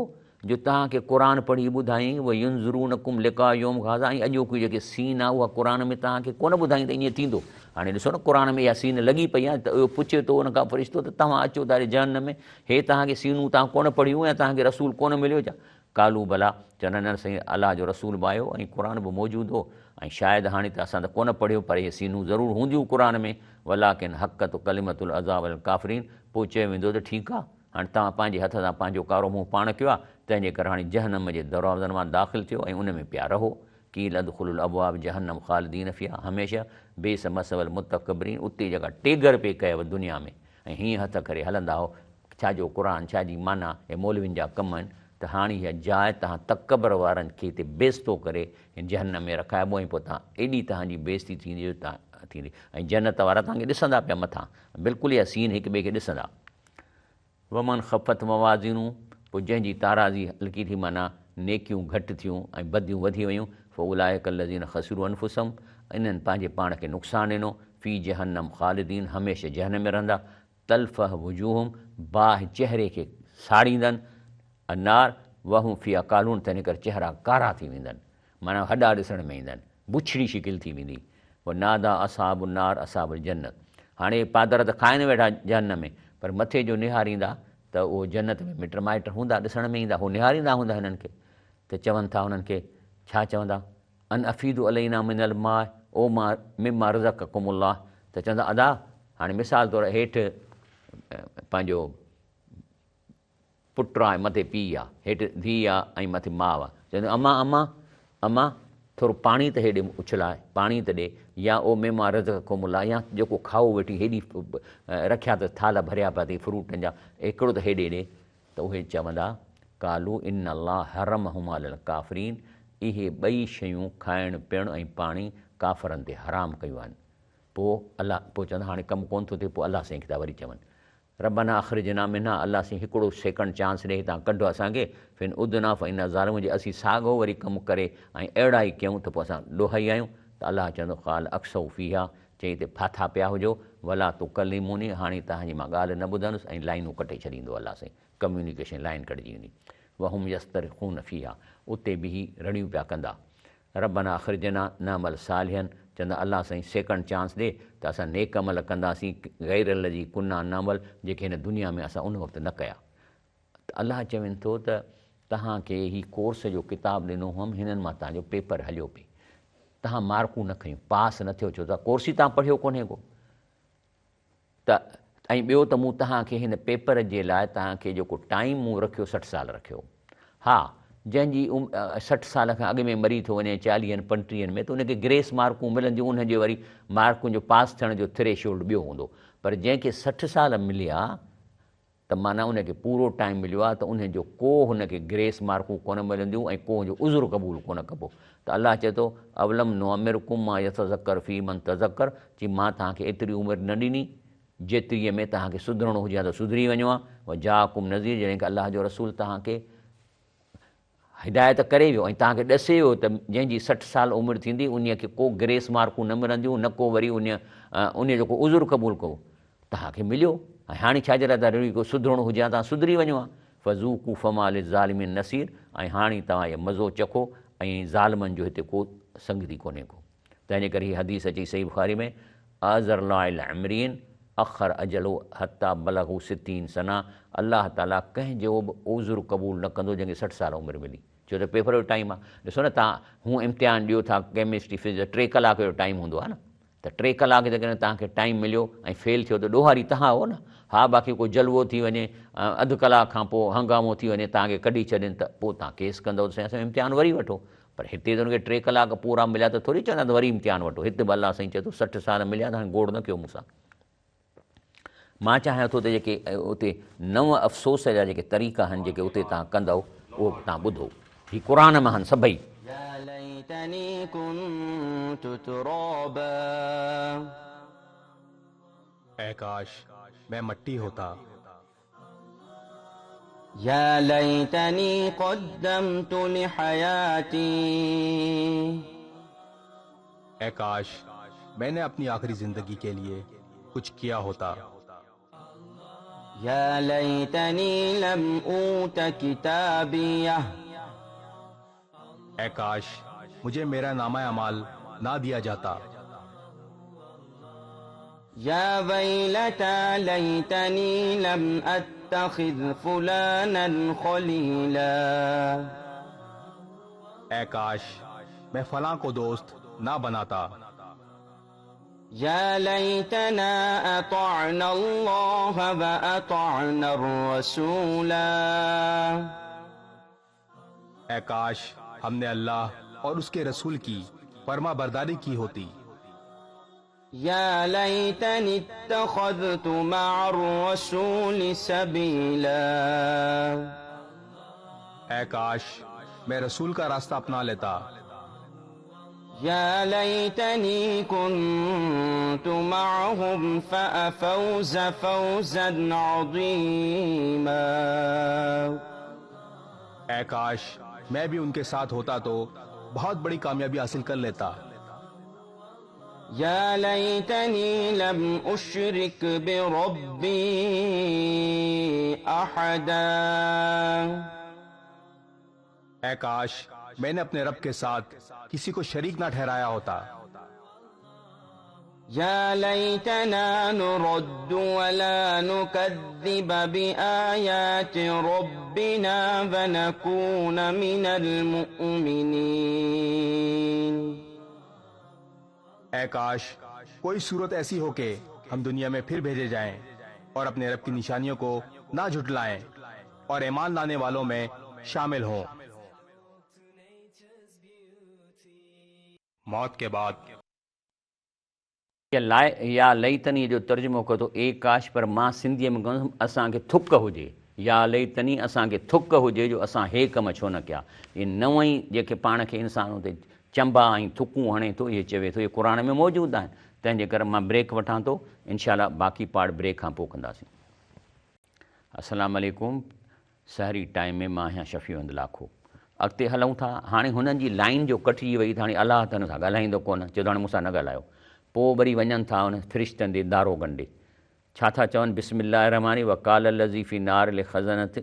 جو توهان کي قرآن پڙهي ٻڌائين وينذرونڪم لقاء يوم هذا ۽ اڄوڪي جيڪي سين آهي اها قرآن ۾ توهان کي ڪونه ٻڌائين ته ائين ٿيندو هاڻي ڏسو نه قرآن ۾ اها سين لڳي پئي آهي ته اهو پڇي ٿو ان کان فرشتو ته توهان اچو ٿا جهنم ۾ هي توهان کي سينون توهان ڪونه پڙهيون يا توهان کي رسول ڪونه مليو ڇا قالوا بليٰ، چوندا نه سائين الله جو رسول به آيو ۽ قرآن به موجود هو ۽ شايد هاڻي ته اسان ته ڪونه پڙهيو پر اهي سينون ضرور هونديون قرآن ۾ ولٰڪن حقت ڪلمة العذاب علي الڪافرين پوء چيو ويندو ته ٺيڪ آ هاڻي توهان پنهنجي هٿ سان پنهنجو ڪارو منهن پاڻ ڪيو آ تنهن جي ڪري هاڻي جهنم جي دروازن مان داخل ٿيو ۽ ان ۾ پيا رهو قيل ادخلوا الابواب جهنم خالدين فيها هميشه بئس مثوي المتڪبرين اتي جيڪا ٽيڳر پئي ڪيو دنيا ۾ ۽ هيئن هٿ ڪري هلندا هئو، ڇا جو قرآن، ڇا جي معنيٰ، هي مولوين جا ڪم آهن ته هاڻي اها جاء توهان تڪبر وارن کي هتي بيعزتو ڪري هن جهنم ۾ رکائبو ۽ پوء توهان ايڏي توهان جي بيعزتي ٿيندي جو توهان ٿيندي ۽ جنت وارا توهان کي ڏسندا پيا مٿان بلڪل اها سين هڪ ٻئي کي ڏسندا. ومن خفت موازينه پوء جنهن جي تارازي هلڪي ٿي معنيٰ نيڪيون گهٽ ٿيون ۽ بديون وڌي ويون فاولئک الذين خسروا انفسهم انهن پنهنجي پاڻ کي نقصان ڏنو في جهنم خالدين هميشه جهنم ۾ رهندا تلفح وجوههم باهه چهري کي ساڙيندن النار وهم فيها ڪالحون تنهن ڪري چهرا ڪارا ٿي ويندن معنيٰ هڏا ڏسڻ ۾ ايندن بڇڙي شڪل ٿي ويندي وناديٰ اصحاب النار اصحاب الجنت هاڻي اهي پادر ته کائن ويٺا جهنم ۾ پر مٿي جو نهاريندا ته اهو جنت ۾ مٽ مائٽ هوندا ڏسڻ ۾ ايندا هو نهاريندا هوندا هنن کي ته چون ٿا انهن کي ڇا چوندا ان افيضوا علينا من الماء او ما مما رزقڪم الله ته چوندا ادا هاڻي مثال طور هيٺ پنهنجو پٽ آ ۽ مٿي پيء آ، هيٺ ڌيء آ ۽ مٿي ماء آ. چوندو اما اما اما ٿورو پاڻي ته هيڏي اڇلاء، پاڻي ته ڏي يا او مما رزقڪم الله يا جيڪو کائو ويٺي هيڏي رکيا اٿس ٿالهه ڀريا پيا اٿئي فروٽن جا هڪڙو ته هيڏي ڏي ته اهي چوندا قالوا ان الله حرمهما علي الڪافرين اهي ٻئي شيون کائڻ پيئڻ ۽ پاڻي ڪافرن تي حرام ڪيون آهن پوء الله پوء چوندا هاڻي ڪم ڪونه ٿو ٿئي پوء الله سائين کي ٿا وري چون ربنا اخرجنا منها الله سائين هڪڙو سيڪنڊ چانس ڏي هتان ڪڍ اسان کي فان عدنا فانا ظالمون جي اسين ساڳو وري ڪم ڪري ۽ اهڙا ئي ڪيون ته پوء اسان ڏوهائي آهيون ته الله چوندو قال اخسئو فيها چئي هتي ڦاٿا پيا هجو ولا تڪلموني هاڻي توهان جي مان ڳالهه نه ٻڌندس ۽ لائينون ڪٽي ڇڏيندو الله سائين ڪميونيڪيشن لائين ڪٽجي ويندي وهم يصطرخون فيها اتي بيهي رڙيون پيا ڪندا ربنا اخرجنا نعمل صالحا چوندا الله سائين سيڪنڊ چانس ڏي ته اسان نيڪ عمل ڪنداسين غير الذي ڪنا نعمل جيڪي هن دنيا ۾ اسان ان وقت نه ڪيا ته الله چوين ٿو ته توهان کي هي ڪورس جو ڪتاب ڏنو هئم هنن مان توهان جو پيپر هليو پئي توهان مارڪون نه کنيون پاس نه ٿيو ڇو ته ڪورس ئي توهان پڙهيو ڪونهي ڪو ته ۽ ٻيو ته مون توهان کي هن پيپر جي لاء توهان کي جيڪو ٽائيم مون رکيو 60 سال رکيو. ها جنهن جي 60 سال کان اڳ ۾ مري ٿو وڃي چاليهن پنٽيهن ۾ ته ان کي گريس مارڪون ملنديون ان جي وري مارڪن جو پاس ٿيڻ جو ٿريشولڊ ٻيو هوندو پر جنهن کي 60 سال مليا ته معنيٰ ان کي پورو ٽائيم مليو آهي ته انهي جو ڪو هن کي گريس مارڪون ڪونه ملنديون ۽ ڪو هن جو عذر قبول ڪونه ڪبو ته الله چئي ٿو اولم نعمرڪم ما يتذڪر فيه من تذڪر چي مان توهان کي ايتري عمر نه ڏني جيتريء ۾ توهان کي سڌرڻو هجي ها ته سڌري وڃو ها وجاءڪم نذير جڏهن ڪه الله جو رسول توهان کي هدايت ڪري ويو ۽ توهان کي ڏسي ويو ته جنهن جي 60 سال عمر ٿيندي انهيء کي ڪو گريس مارڪون نه ملنديون نه ڪو وري انهيء جو ڪو عذر قبول ڪبو. توهان کي مليو ۽ هاڻي ڇا جي لاء ٿا رڙيون ڪيو سڌرڻو هجي ها توهان سڌري وڃو ها. فذوقوا فما للظالمين نصير ۽ هاڻي توهان اهي مزو چکو ۽ ظالمن جو هتي ڪو سنگتي ڪونهي ڪو. تنهن جي ڪري هي حديث اچي صحيح بخاري ۾ اعذر الله العمرين اخر اجله حتي بلغوا ستين سنه الله تعالي ڪنهن جو به عذر قبول نه ڪندو جنهن کي 60 سال عمر ملي ڇو ته پيپر جو ٽائيم آهي ڏسو نه توهان هون امتحان ڏيو ٿا ڪيمسٽري فزڪس 3 ڪلاڪ جو ٽائيم هوندو آهي نه ته 3 ڪلاڪ جيڪڏهن توهان کي ٽائيم مليو ۽ فيل ٿيو ته ڏوهاري توهان هو نه ها باقي ڪو جلوو ٿي وڃي اڌ ڪلاڪ کان پوء هنگامو ٿي وڃي توهان کي ڪڍي ڇڏين ته پوء توهان ڪيس ڪندؤ ته سائين اسان جو امتحان وري وٺو پر هتي ته ان کي 3 ڪلاڪ پورا مليا ته ٿوري چوندا ته وري امتحان وٺو. هت به الله سائين چئي ٿو 60 سال مليا ته هاڻي گوڙ نه ڪيو مون سان. مان چاهيان ٿو ته جيڪي اتي نو افسوس جا جيڪي طريقا آهن جيڪي اتي توهان ڪندؤ اهو به توهان ٻڌو. هي قرآن مان آهن سڀئي. يا ليتني ڪنت ترابا. اي ڪاش! मैं मट्टी होता। या लैतनी क़द्दमतु लिहयाती। ऐ काश मैंने अपनी आखिरी जिंदगी के लिए कुछ किया होता। या लैतनी लम ऊत किताबिया। ऐ काश मुझे मेरा नामा अमाल ना दिया जाता। या वैलता लैतनी लम अत्तखिज़ फुलानन खलीला। ऐ काश मैं फलां को दोस्त ना बनाता। या लैतना अतअना अल्लाह व अतअना रसूला। ऐ काश हमने अल्लाह और उसके रसूल की फर्मा बरदारी की होती। या लैतनी इत्तखज़तु मअर रसूल सबीला। ऐ काश मैं रसूल का रास्ता अपना लेता। या लैतनी कुन्तु मअहुम फ़अफ़ूज़ फ़ौज़न अज़ीमा। ऐ काश मैं भी उनके साथ होता तो बहुत बड़ी कामयाबी हासिल कर लेता। या लैतनी लम उशरिक बिरब्बी अहदा। ऐ काश मैंने अपने रब के साथ किसी को शरीक ना ठहराया होता। या लैतना नुरद्दु वला नुकद्दिब बिआयाति रब्बिना व नकून मिनल मुमिनीन। ऐ काश कोई सूरत ऐसी हो के हम दुनिया में फिर भेजे जाएं और अपने रब की निशानियों को ना झुटलाएं और ईमान लाने वालों में शामिल हों। मौत के बाद या लैतनी जो तर्जुमो कयो थो ए काश, पर मां सिंधीअ में कंदुसि असांखे थुक हुजे। या लैतनी असांखे थुक हुजे जो असां हे कम छो न कया। इहे नव ई जेके पाण खे इंसान हुते चंबा ऐं थुकूं हणे थो, इहे चवे थो, इहे क़ुर में मौजूदु आहिनि। तंहिंजे करे मां ब्रेक वठां थो, इनशा बाक़ी पार्ट ब्रेक खां पोइ कंदासीं। अस्सलाम वालेकुम। सहरी टाइम में मां आहियां शफ़ी अहमद लाखो। अॻिते हलूं था। हाणे हुननि जी लाइन जो कटिजी वई त हाणे अलाह त हुन सां ॻाल्हाईंदो कोन, चए थो हाणे मूंसां न ॻाल्हायो। पोइ वरी वञनि था हुन फ़रिश्तनि ॾे, दारोगनि ॾे, छा था चवनि? बिस्मिल्लाह रहमान वकाल लज़ीफ़ी नार ले ख़ज़नत।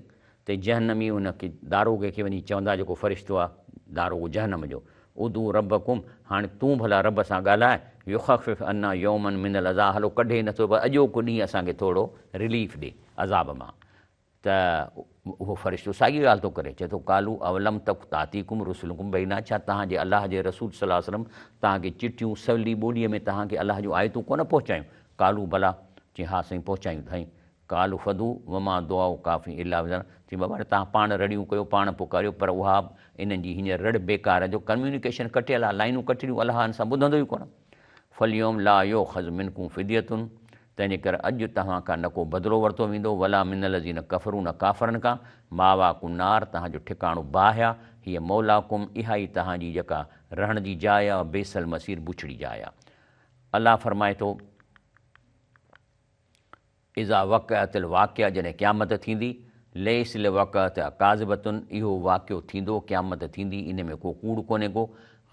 त जहनमी हुनखे दारोगे खे वञी चवंदा, जेको फ़रिश्तो आहे दारोगो जहनम जो, उदू रबकुम, हाणे तूं भला रब सां ॻाल्हाए, युख़फ़िफ़ अन्ना यौमन मिनल अज़ाब, हलो कढे नथो पर अॼोको ॾींहुं असांखे थोरो रिलीफ ॾे अज़ाब मां। त उहो फ़रिश्तो साॻी ॻाल्हि थो करे, चए थो कालू अवलम तक तातीकुम रुसुलुकुम बैना, छा तव्हांजे अलाह जे रसूल सल्लल्लाहु अलैहि वसल्लम तव्हांखे चिठियूं सवली ॿोलीअ में तव्हांखे अलाह जूं आयतूं कोन पहुचायूं? कालू भला, चई हा साईं पहुचायूं साईं। कालू फदू वमा दुआ काफ़ी इला, चई बाबा तव्हां पाण रड़ियूं कयो, पाण पुकारियो, पर उहा इन्हनि जी हींअर रड़ बेकार आहे, जो कम्यूनिकेशन कटियल आहे, लाइनूं कटियूं, अलाह हिन सां ॿुधंदो ई कोन। फलियोम ला यो ख़ज़ मिनकुम फिदियतुन, तंहिंजे करे अॼु तव्हां खां न को बदिलो वरितो वेंदो, वला मिनल कफ़रू, न काफ़रनि खां। मावाकुम नार, तव्हांजो ठिकाणो बाहि आहे। हीअ मौलाकुम, इहा ई तव्हांजी जेका रहण जी जाइ आहे, बेसल मसीर, बुछड़ी जाइ आहे। अलाह फरमाए थो इज़ा वक़अतिल वाक़िआ, जॾहिं क़यामत थींदी, लैस लिवक़अत काज़िबतुन, इहो वाक़ियो थींदो, क़यामत थींदी, इन में को कूड़ कोन्हे को।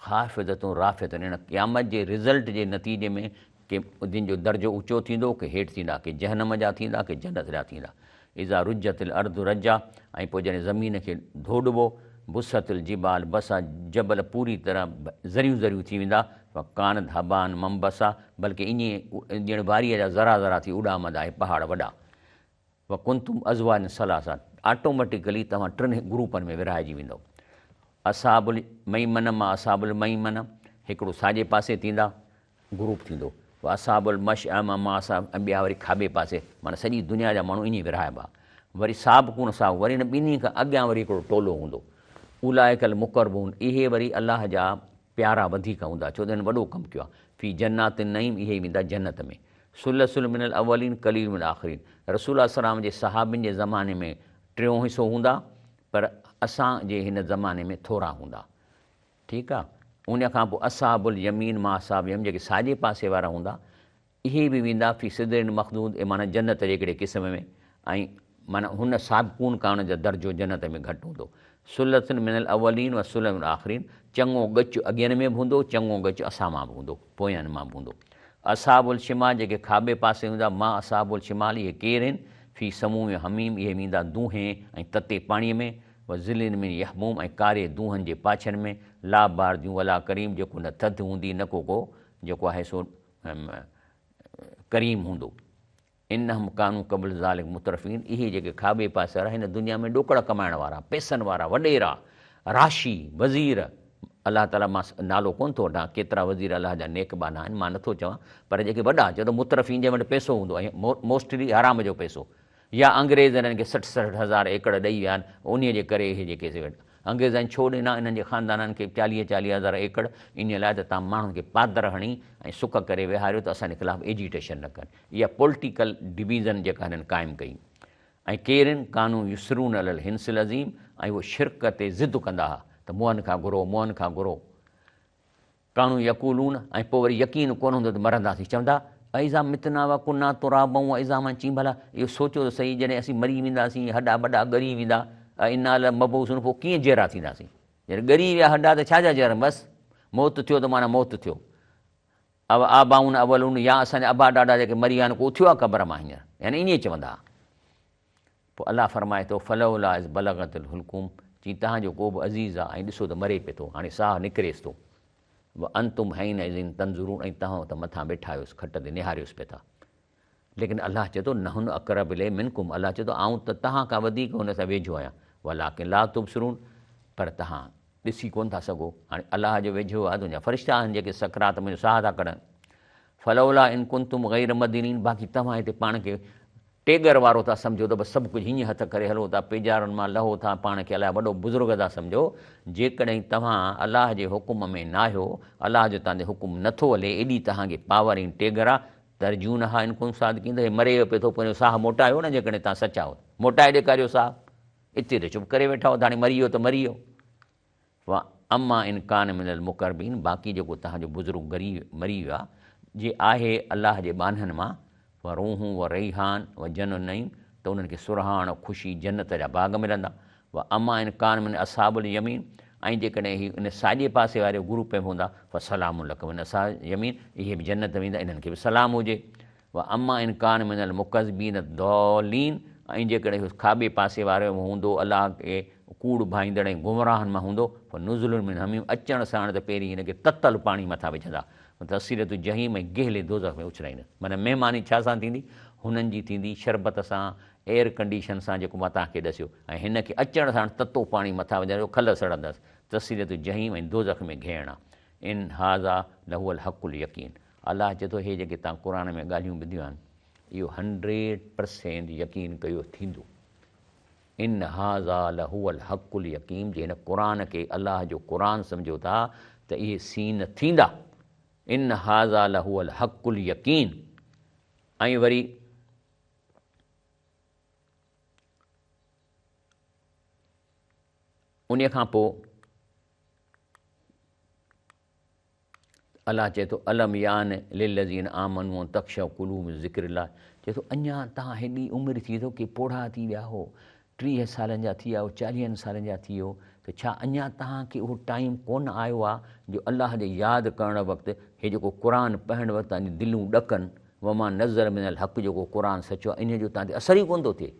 ख़ाफ़िज़तुन राफ़ियतुन, इन क़यामत जे रिज़ल्ट जे नतीजे में के जिन जो दर्जो ऊंचो थींदो के हेठि थींदा, के जहनम जा थींदा के जन्नत जा थींदा। इज़ा रुजतिल अर्द रजा, ऐं पोइ जॾहिं ज़मीन खे धोॾिबो, बुसतिल जिबाल बसा, जबल पूरी तरह ज़रियूं ज़रियूं थी वेंदा। कान धाबान मम्बसा, बल्कि ईअं ॼण वारीअ जा ज़रा ज़रा थी उॾामंदा ऐं पहाड़ वॾा। व कुंतुम अज़वान सलासा, ऑटोमेटिकली तव्हां टिनि ग्रुपनि में विराइजी वेंदव। असाबुल मईमन मां असाबुल मईमन, हिकिड़ो साॼे पासे थींदा ग्रुप थींदो, असाबुल मशअम मां असाब, ऐं ॿिया वरी खाॿे पासे, माना सॼी दुनिया जा माण्हू ईअं विराइबा। वरी साबकून साहब, वरी हिन ॿिन्ही खां अॻियां वरी हिकिड़ो टोलो हूंदो, उलाइकल मुक़रबून, इहे वरी अलाह जा प्यारा वधीक हूंदा, छो त हिन वॾो कमु कयो आहे। फ़ी जन्नात नईम, इहे वेंदा जन्नत में। सुलसुल मिनल अवलिन कलील मिनल आख़िरीन, रसूल सलाम जे सहाबिन जे ज़माने में टियों हिसो हूंदा, पर असांजे हिन ज़माने में थोरा हूंदा, ठीकु आहे। उन खां पोइ असाबुल यमीन मां असाब यमीन, जेके साॼे पासे वारा हूंदा, اهي به ويندا في سدر مخضود اي معنيٰ جنت جي هڪڙي قسم ۾ ۽ معنيٰ هن سابقون کان ان جو درجو جنت ۾ گهٽ هوندو. ثلة من الاولين و ثلة من الاخرين چڱو ڳچ اڳين ۾ به هوندو چڱو ڳچ اسان مان به هوندو پوين مان به هوندو. اصحاب الشمال جيڪي کاٻي پاسي هوندا ما اصحاب الشمال اهي ڪير آهن في سموم و حميم اهي ويندا دونهين ۽ تتي پاڻي ۾ و ظل من يحموم ۽ ڪاري دونهن جي پاڇن ۾ لا بارد ولا ڪريم جيڪو نه ٿڌ هوندي نه ڪو ڪو جيڪو آهي سو ڪريم هوندو. انهم ڪانوا قبل ذلک مترفين اهي جيڪي کاٻي پاسي وارا هن دنيا ۾ ڏوڪڙ ڪمائڻ وارا، پئسن وارا، وڏيرا، راشي، وزير، الله تعالي مان نالو ڪونه ٿو وٺان ڪيترا وزير الله جا نيڪ ٻانها آهن مان نٿو چوان پر جيڪي وڏا چئو ته مترفين جنهن وٽ پئسو هوندو ۽ موسٽلي حرام جو پئسو يا انگريز هنن کي 60 60 هزار ايڪڙ ڏئي ويا آهن انهي جي ڪري اهي جيڪي سي انگريزن ڇو ڏنا انهن جي خاندانن کي چاليهه چاليهه هزار ايڪڙ انهي لاء ته توهان ماڻهن کي پادر هڻي ۽ سڪ ڪري ويهاريو ته اسان جي خلاف ايجيٽيشن نه ڪن. اها پولٽيڪل ڊويزن جيڪا هنن قائم ڪئي ۽ ڪيرين ڪانو يصرون علي الحنث العظيم ۽ اهي شرڪ تي ضد ڪندا ها ته مئن کان گهرو مئن کان گهرو. ڪانو يقولون ۽ پوء وري يقين ڪونه هوندو ته مرنداسين چوندا ائذا متنا وڪنا ترابا وعظاما چين ڀلا اهو سوچو ته سهي جڏهن اسين مري وينداسين هڏا ٻڏا ڳري ويندا ائنا لمبعوثون پوء ڪيئن جيئرا ٿينداسين جڏهن ڳري ويا هڏا ته ڇا جا جيئرا بس موت ٿيو ته معنيٰ موت ٿيو او آباؤنا اولون يا اسان جا ابا ڏاڏا جيڪي مري ويا آهن ڪو اٿيو آهي قبر مان هينئر يعني ائين چوندا ها پوء الله فرمائي ٿو، فلولا اذ بلغت الحلقوم، چي توهان جو ڪو به عزيز آ ۽ ڏسو ته مري پئي ٿو، هاڻي ساهه نڪريس ٿو، وانتم حينئذ تنظرون ۽ توهان اتي مٿان ويٺا آهيوس کٽ تي نهاريوس پئي ٿا. ليڪن الله چئي ٿو، نحن اقرب اليه منڪم، الله چئي ٿو آئون ته توهان کان وڌيڪ هن سان ويجهو آهيان، ولڪن لا تبصرون، پر توهان ڏسي ڪونه ٿا سگهو، هاڻي الله جو ويجهو آهي ته ان جا فرشتا آهن جيڪي سڪرات منجهه ساهه ٿا ڪڍن. فلولا ان ڪنتم غير مدينين، باقي توهان هتي پاڻ کي ٽيڳر وارو ٿا سمجهو ته بس سڀ ڪجهه هيئن هٿ ڪري هلو ٿا، پيجارن مان لهو ٿا، پاڻ کي الائي وڏو بزرگ ٿا سمجهو، جيڪڏهن توهان الله جي حڪم ۾ ناهيو، الله جو توهان تي حڪم نه ٿو هلي، ايڏي توهان کي پاور ۽ ٽيڳر آ، ترجونها ان ڪنتم صادقين ته هي مري ويو پئي ٿو پنهنجو ساهه موٽايو نه جيڪڏهن توهان سچا هو ته موٽائي ڏيکاريو ساهه، اتي ته چپ ڪري ويٺا هو ته هاڻي مري ويو ته مري ويو. واما ان ڪان من المقربين باقي جيڪو توهان جو بزرگ گري مري ويو آهي جي آهي الله جي ٻانهن مان فروح و ريحان و جن النعيم ته انهن کي سرهاڻ خوشي جنت جا باغ ملندا واما ان ڪان من اصحاب اليمين ۽ جيڪڏهن هي ان ساڄي پاسي واري گروپ ۾ هوندا فسلام لڪ من اصحاب اليمين اهي به جنت ويندا انهن کي به سلام هجي واما ان ڪان من المڪذبين الضالين ۽ جيڪڏهن اهو کاٻي پاسي واري ۾ هوندو الله کي ڪوڙ ڀائيندڙ ۽ گمراهن مان هوندو فنزل من حميم اچڻ ساڻ ته پهرين هن کي تتل پاڻي مٿان وجهندا وتصلية جحيم ۽ گهلي دوزخ ۾ اڇلائيندا معنيٰ مهماني ڇا سان ٿيندي هنن جي ٿيندي شربت سان ايئر ڪنڊيشن سان جيڪو مان توهان کي ڏسيو ۽ هن کي اچڻ ساڻ تتو پاڻي مٿان وجهندو کل سڙندس تصلية جحيم ۽ دوزخ ۾ گهيڻ آ ان هذا لهو الحق اليقين الله چئي ٿو هي جيڪي توهان قرآن ۾ ڳالهيون ٻڌيون آهن اهو هنڊريڊ پرسينٽ يقين ڪيو ٿيندو. ان هذا لهو الحق اليقين جي هن قرآن کي الله جو قرآن سمجهو ٿا ته اهي سين ٿيندا. ان هذا لهو الحق اليقين ۽ وري انهي کان پوء الله چئي ٿو، الم يان للذين آمنوا ان تخشع قلوبهم لذڪر الله چئي ٿو اڃا توهان هيڏي عمر ٿي اٿو ڪي پوڙها ٿي ويا هو 30 سالن جا ٿي ويا هو 40 سالن جا ٿي ويو ته ڇا اڃا توهان کي اهو ٽائيم ڪونه آيو آهي جو الله جي ياد ڪرڻ وقت هي جيڪو قرآن پڙهڻ وقت توهان جون دليون ڏڪن وما نزل من الحق جيڪو قرآن سچو آهي انهي جو توهان تي اثر ئي ڪونه ٿو ٿئي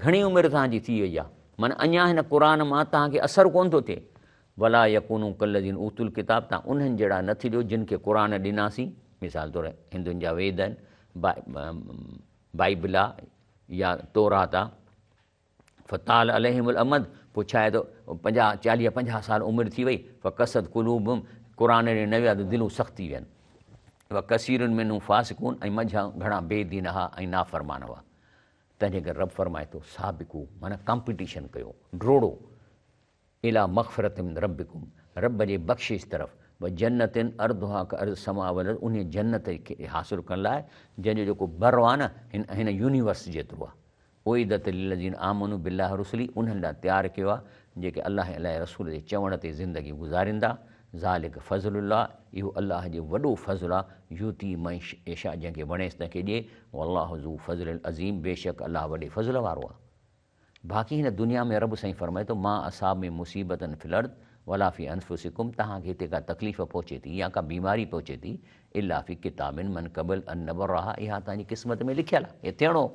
گهڻي عمر توهان جي ٿي وئي آهي، معنيٰ اڃا هن قرآن مان توهان کي اثر ڪونه ٿو ٿئي. ولا يڪونوا ڪالذين اوتوا الڪتاب توهان انهن جهڙا نه ٿجو جن کي قرآن ڏناسين، مثال طور هندن جا ويد آهن، بائيبل آهي يا تورات آهي. فطال عليهم الامد پوء ڇا آهي ته پنجاهه چاليهه پنجاهه سال عمر ٿي وئي، فقست قلوبهم قرآن ڏي نه ويا ته دلون سخت ٿي وين. وڪثير منهم فاسقون ۽ منجهان گهڻا بي دين هئا ۽ نافرمان هئا. تنهنجي ڪري رب فرمائي ٿو، سابقو معنيٰ ڪامپيٽيشن ڪيو، ڊوڙو، الي مغفرة من ربڪم رب جي بخشش طرف، و جنة عرضها ڪعرض السماء والارض انهيء جنت کي حاصل ڪرڻ لاء جنهن جو جيڪو بر آهي نه هن هن يونيورس جيترو آهي، اعدت للذين آمنوا بالله ورسله انهن لاء تيار ڪيو آهي جيڪي الله ۽ الله جي رسول جي چوڻ تي زندگي گذاريندا، ذلک فضل الله، اهو الله جو وڏو فضل آهي، يؤتيه من يشاء جنهن کي وڻيس تنهن کي ڏئي، والله ذو فضل عظيم بيشڪ الله وڏي فضل وارو آهي. باقي هن دنيا ۾ رب سائين فرمائي ٿو، ما اصاب من مصيبة في الارض ولا في انفسڪم توهان کي هتي ڪا تڪليف پهچي ٿي يا ڪا بيماري پهچي ٿي الا في ڪتاب من قبل ان نبرها اها توهان جي قسمت ۾ لکيل آهي اهو ٿيڻو هو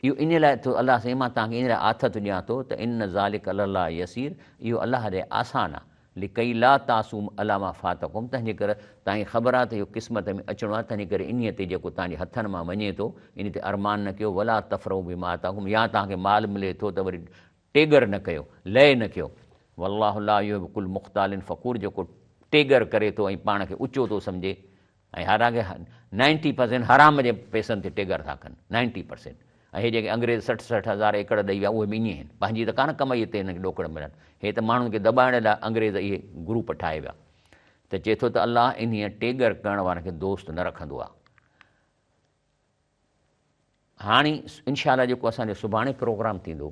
اهو ان لاء ٿو الله سائين مان توهان کي ان لاء آٿت ڏيان ٿو ته ان ذلک علي الله يسير اهو الله لاء آسان آهي لڪي لا تاسوا علي ما فاتڪم تنهن جي ڪري توهان کي خبر آهي ته اهو قسمت ۾ اچڻو آهي تنهن جي ڪري انهيء تي جيڪو توهان جي هٿن مان وڃي ٿو ان تي ارمان نه ڪيو ولا تفرحوا بما آتاڪم يا توهان کي مال ملي ٿو ته وري ٽيڳر نه ڪيو لئه نه ڪيو والله لا يحب ڪل مختال فخور جيڪو ٽيڳر ڪري ٿو ۽ پاڻ کي اچو ٿو سمجهي ۽ حالانڪه نائنٽي پرسينٽ حرام جي پئسن تي ٽيڳر ٿا ڪن نائنٽي پرسينٽ ۽ هي جيڪي انگريز 60 60 هزار ايڪڙ ڏئي ويا اهي به ائين آهن پنهنجي ته ڪانه ڪمائي تي هنن کي ڏوڪڙ ملن هي ته ماڻهن کي دٻائڻ لاء انگريز اهي گروپ ٺاهي ويا ته چئي ٿو ته الله انهيء ٽيڳر ڪرڻ وارن کي دوست نه رکندو آهي. هاڻي انشاء الله جيڪو اسان جو سڀاڻي پروگرام ٿيندو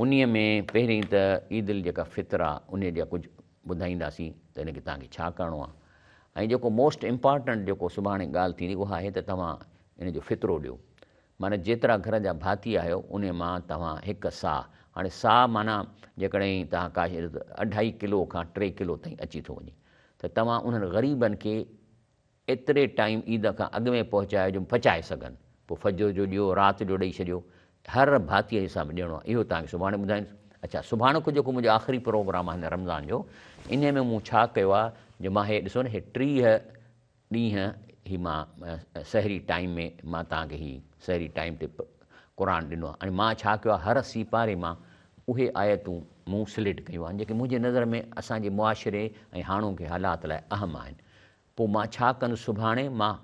انهي ۾ پهرين ته عيد جيڪا فطر آ انهي جا ڪجهه ٻڌائينداسين ته ان کي توهان کي ڇا ڪرڻو آ ۽ جيڪو موسٽ امپارٽنٽ جيڪو سڀاڻي ڳالهه ٿيندي اها آهي ته توهان ان جو فطرو ڏيو معنيٰ جيترا گهر جا ڀاتي آهيو انهي مان توهان هڪ ساء هاڻي ساء معنيٰ جيڪڏهن توهان ڪا اڍائي ڪلو کان 3 ڪلو تائين اچي ٿو وڃي ته توهان انهن غريبن کي ايتري ٽائيم عيد کان اڳ ۾ پهچايو جو پچائي سگهن. پوء فجر جو ڏيو، رات جو ڏئي ڇڏيو. هر ڀاتيء جي حساب ڏيڻو آهي. اهو توهان کي سڀاڻي ٻڌائيندس. اڇا سڀاڻڪو جيڪو منهنجو آخري پروگرام آهي هن رمضان جو، انهيء ۾ مون ڇا ڪيو آهي جو مان هي ڏسو نه هي 30 ڏينهن هي مان سحري ٽائيم ۾ مان توهان کي هي سحري ٽائيم تي قرآن ڏنو آهي ۽ مان ڇا ڪيو آهي هر سيپاري مان اهي آيتون مون سليڪٽ ڪيون آهن جيڪي منهنجي نظر ۾ اسان جي معاشري ۽ هاڻوڪي حالات لاء اهم آهن. پوء مان ڇا ڪندس سڀاڻي مان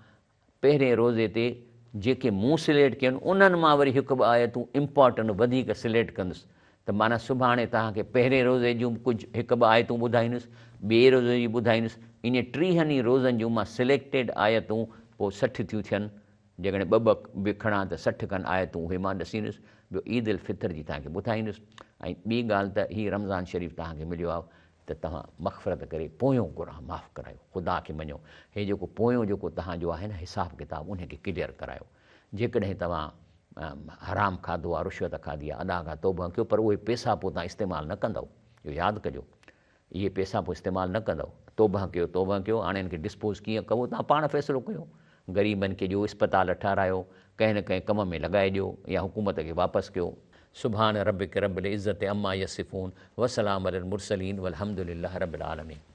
پهرين روزي تي جيڪي مون سليڪٽ ڪيون انهن مان وري هڪ ٻه آيتون امپارٽنٽ وڌيڪ سليڪٽ ڪندس ته معنيٰ سڀاڻي توهان کي پهرين روزي جون به ڪجهه هڪ ٻه آيتون ٻڌائيندس ٻئي روزي جي ٻڌائيندس ائين 30 ئي روزن جون مان سليڪٽيڊ آيتون پوء 60 ٿيون ٿين جيڪڏهن ٻه ٻه به کڻان ته 60 کن آيتون اهي مان ڏسيندس ٻيو عيد الفطر جي توهان کي ٻڌائيندس ۽ ٻي ڳالهه ته هي رمضان شريف توهان کي مليو آهي ته توهان مغفرت ڪري پويون گناهه معاف ڪرايو، خدا کي مڃو، هي جيڪو پويون جيڪو توهان جو آهي نه حساب ڪتاب انهي کي ڪليئر ڪرايو، جيڪڏهن توهان حرام کاڌو آهي، رشوت کاڌي آهي، الله کان توبهه ڪيو پر اهي پيسا پوء توهان استعمال نه ڪندؤ، اهو ياد ڪجو، اهي پيسا پوء استعمال نه ڪندؤ، توبهه ڪيو، توبهه ڪيو، هاڻي ان کي ڊسپوز ڪيئن ڪبو توهان پاڻ فيصلو ڪيو، غريبن کي ڏيو، اسپتال ٺهرايو، ڪنهن نه ڪنهن ڪم ۾ لڳائي ڏيو يا حڪومت کي واپس ڪيو. سبحان ربک رب العزت عما يصفون وسلام علي المرسلين والحمد لله رب العالمين.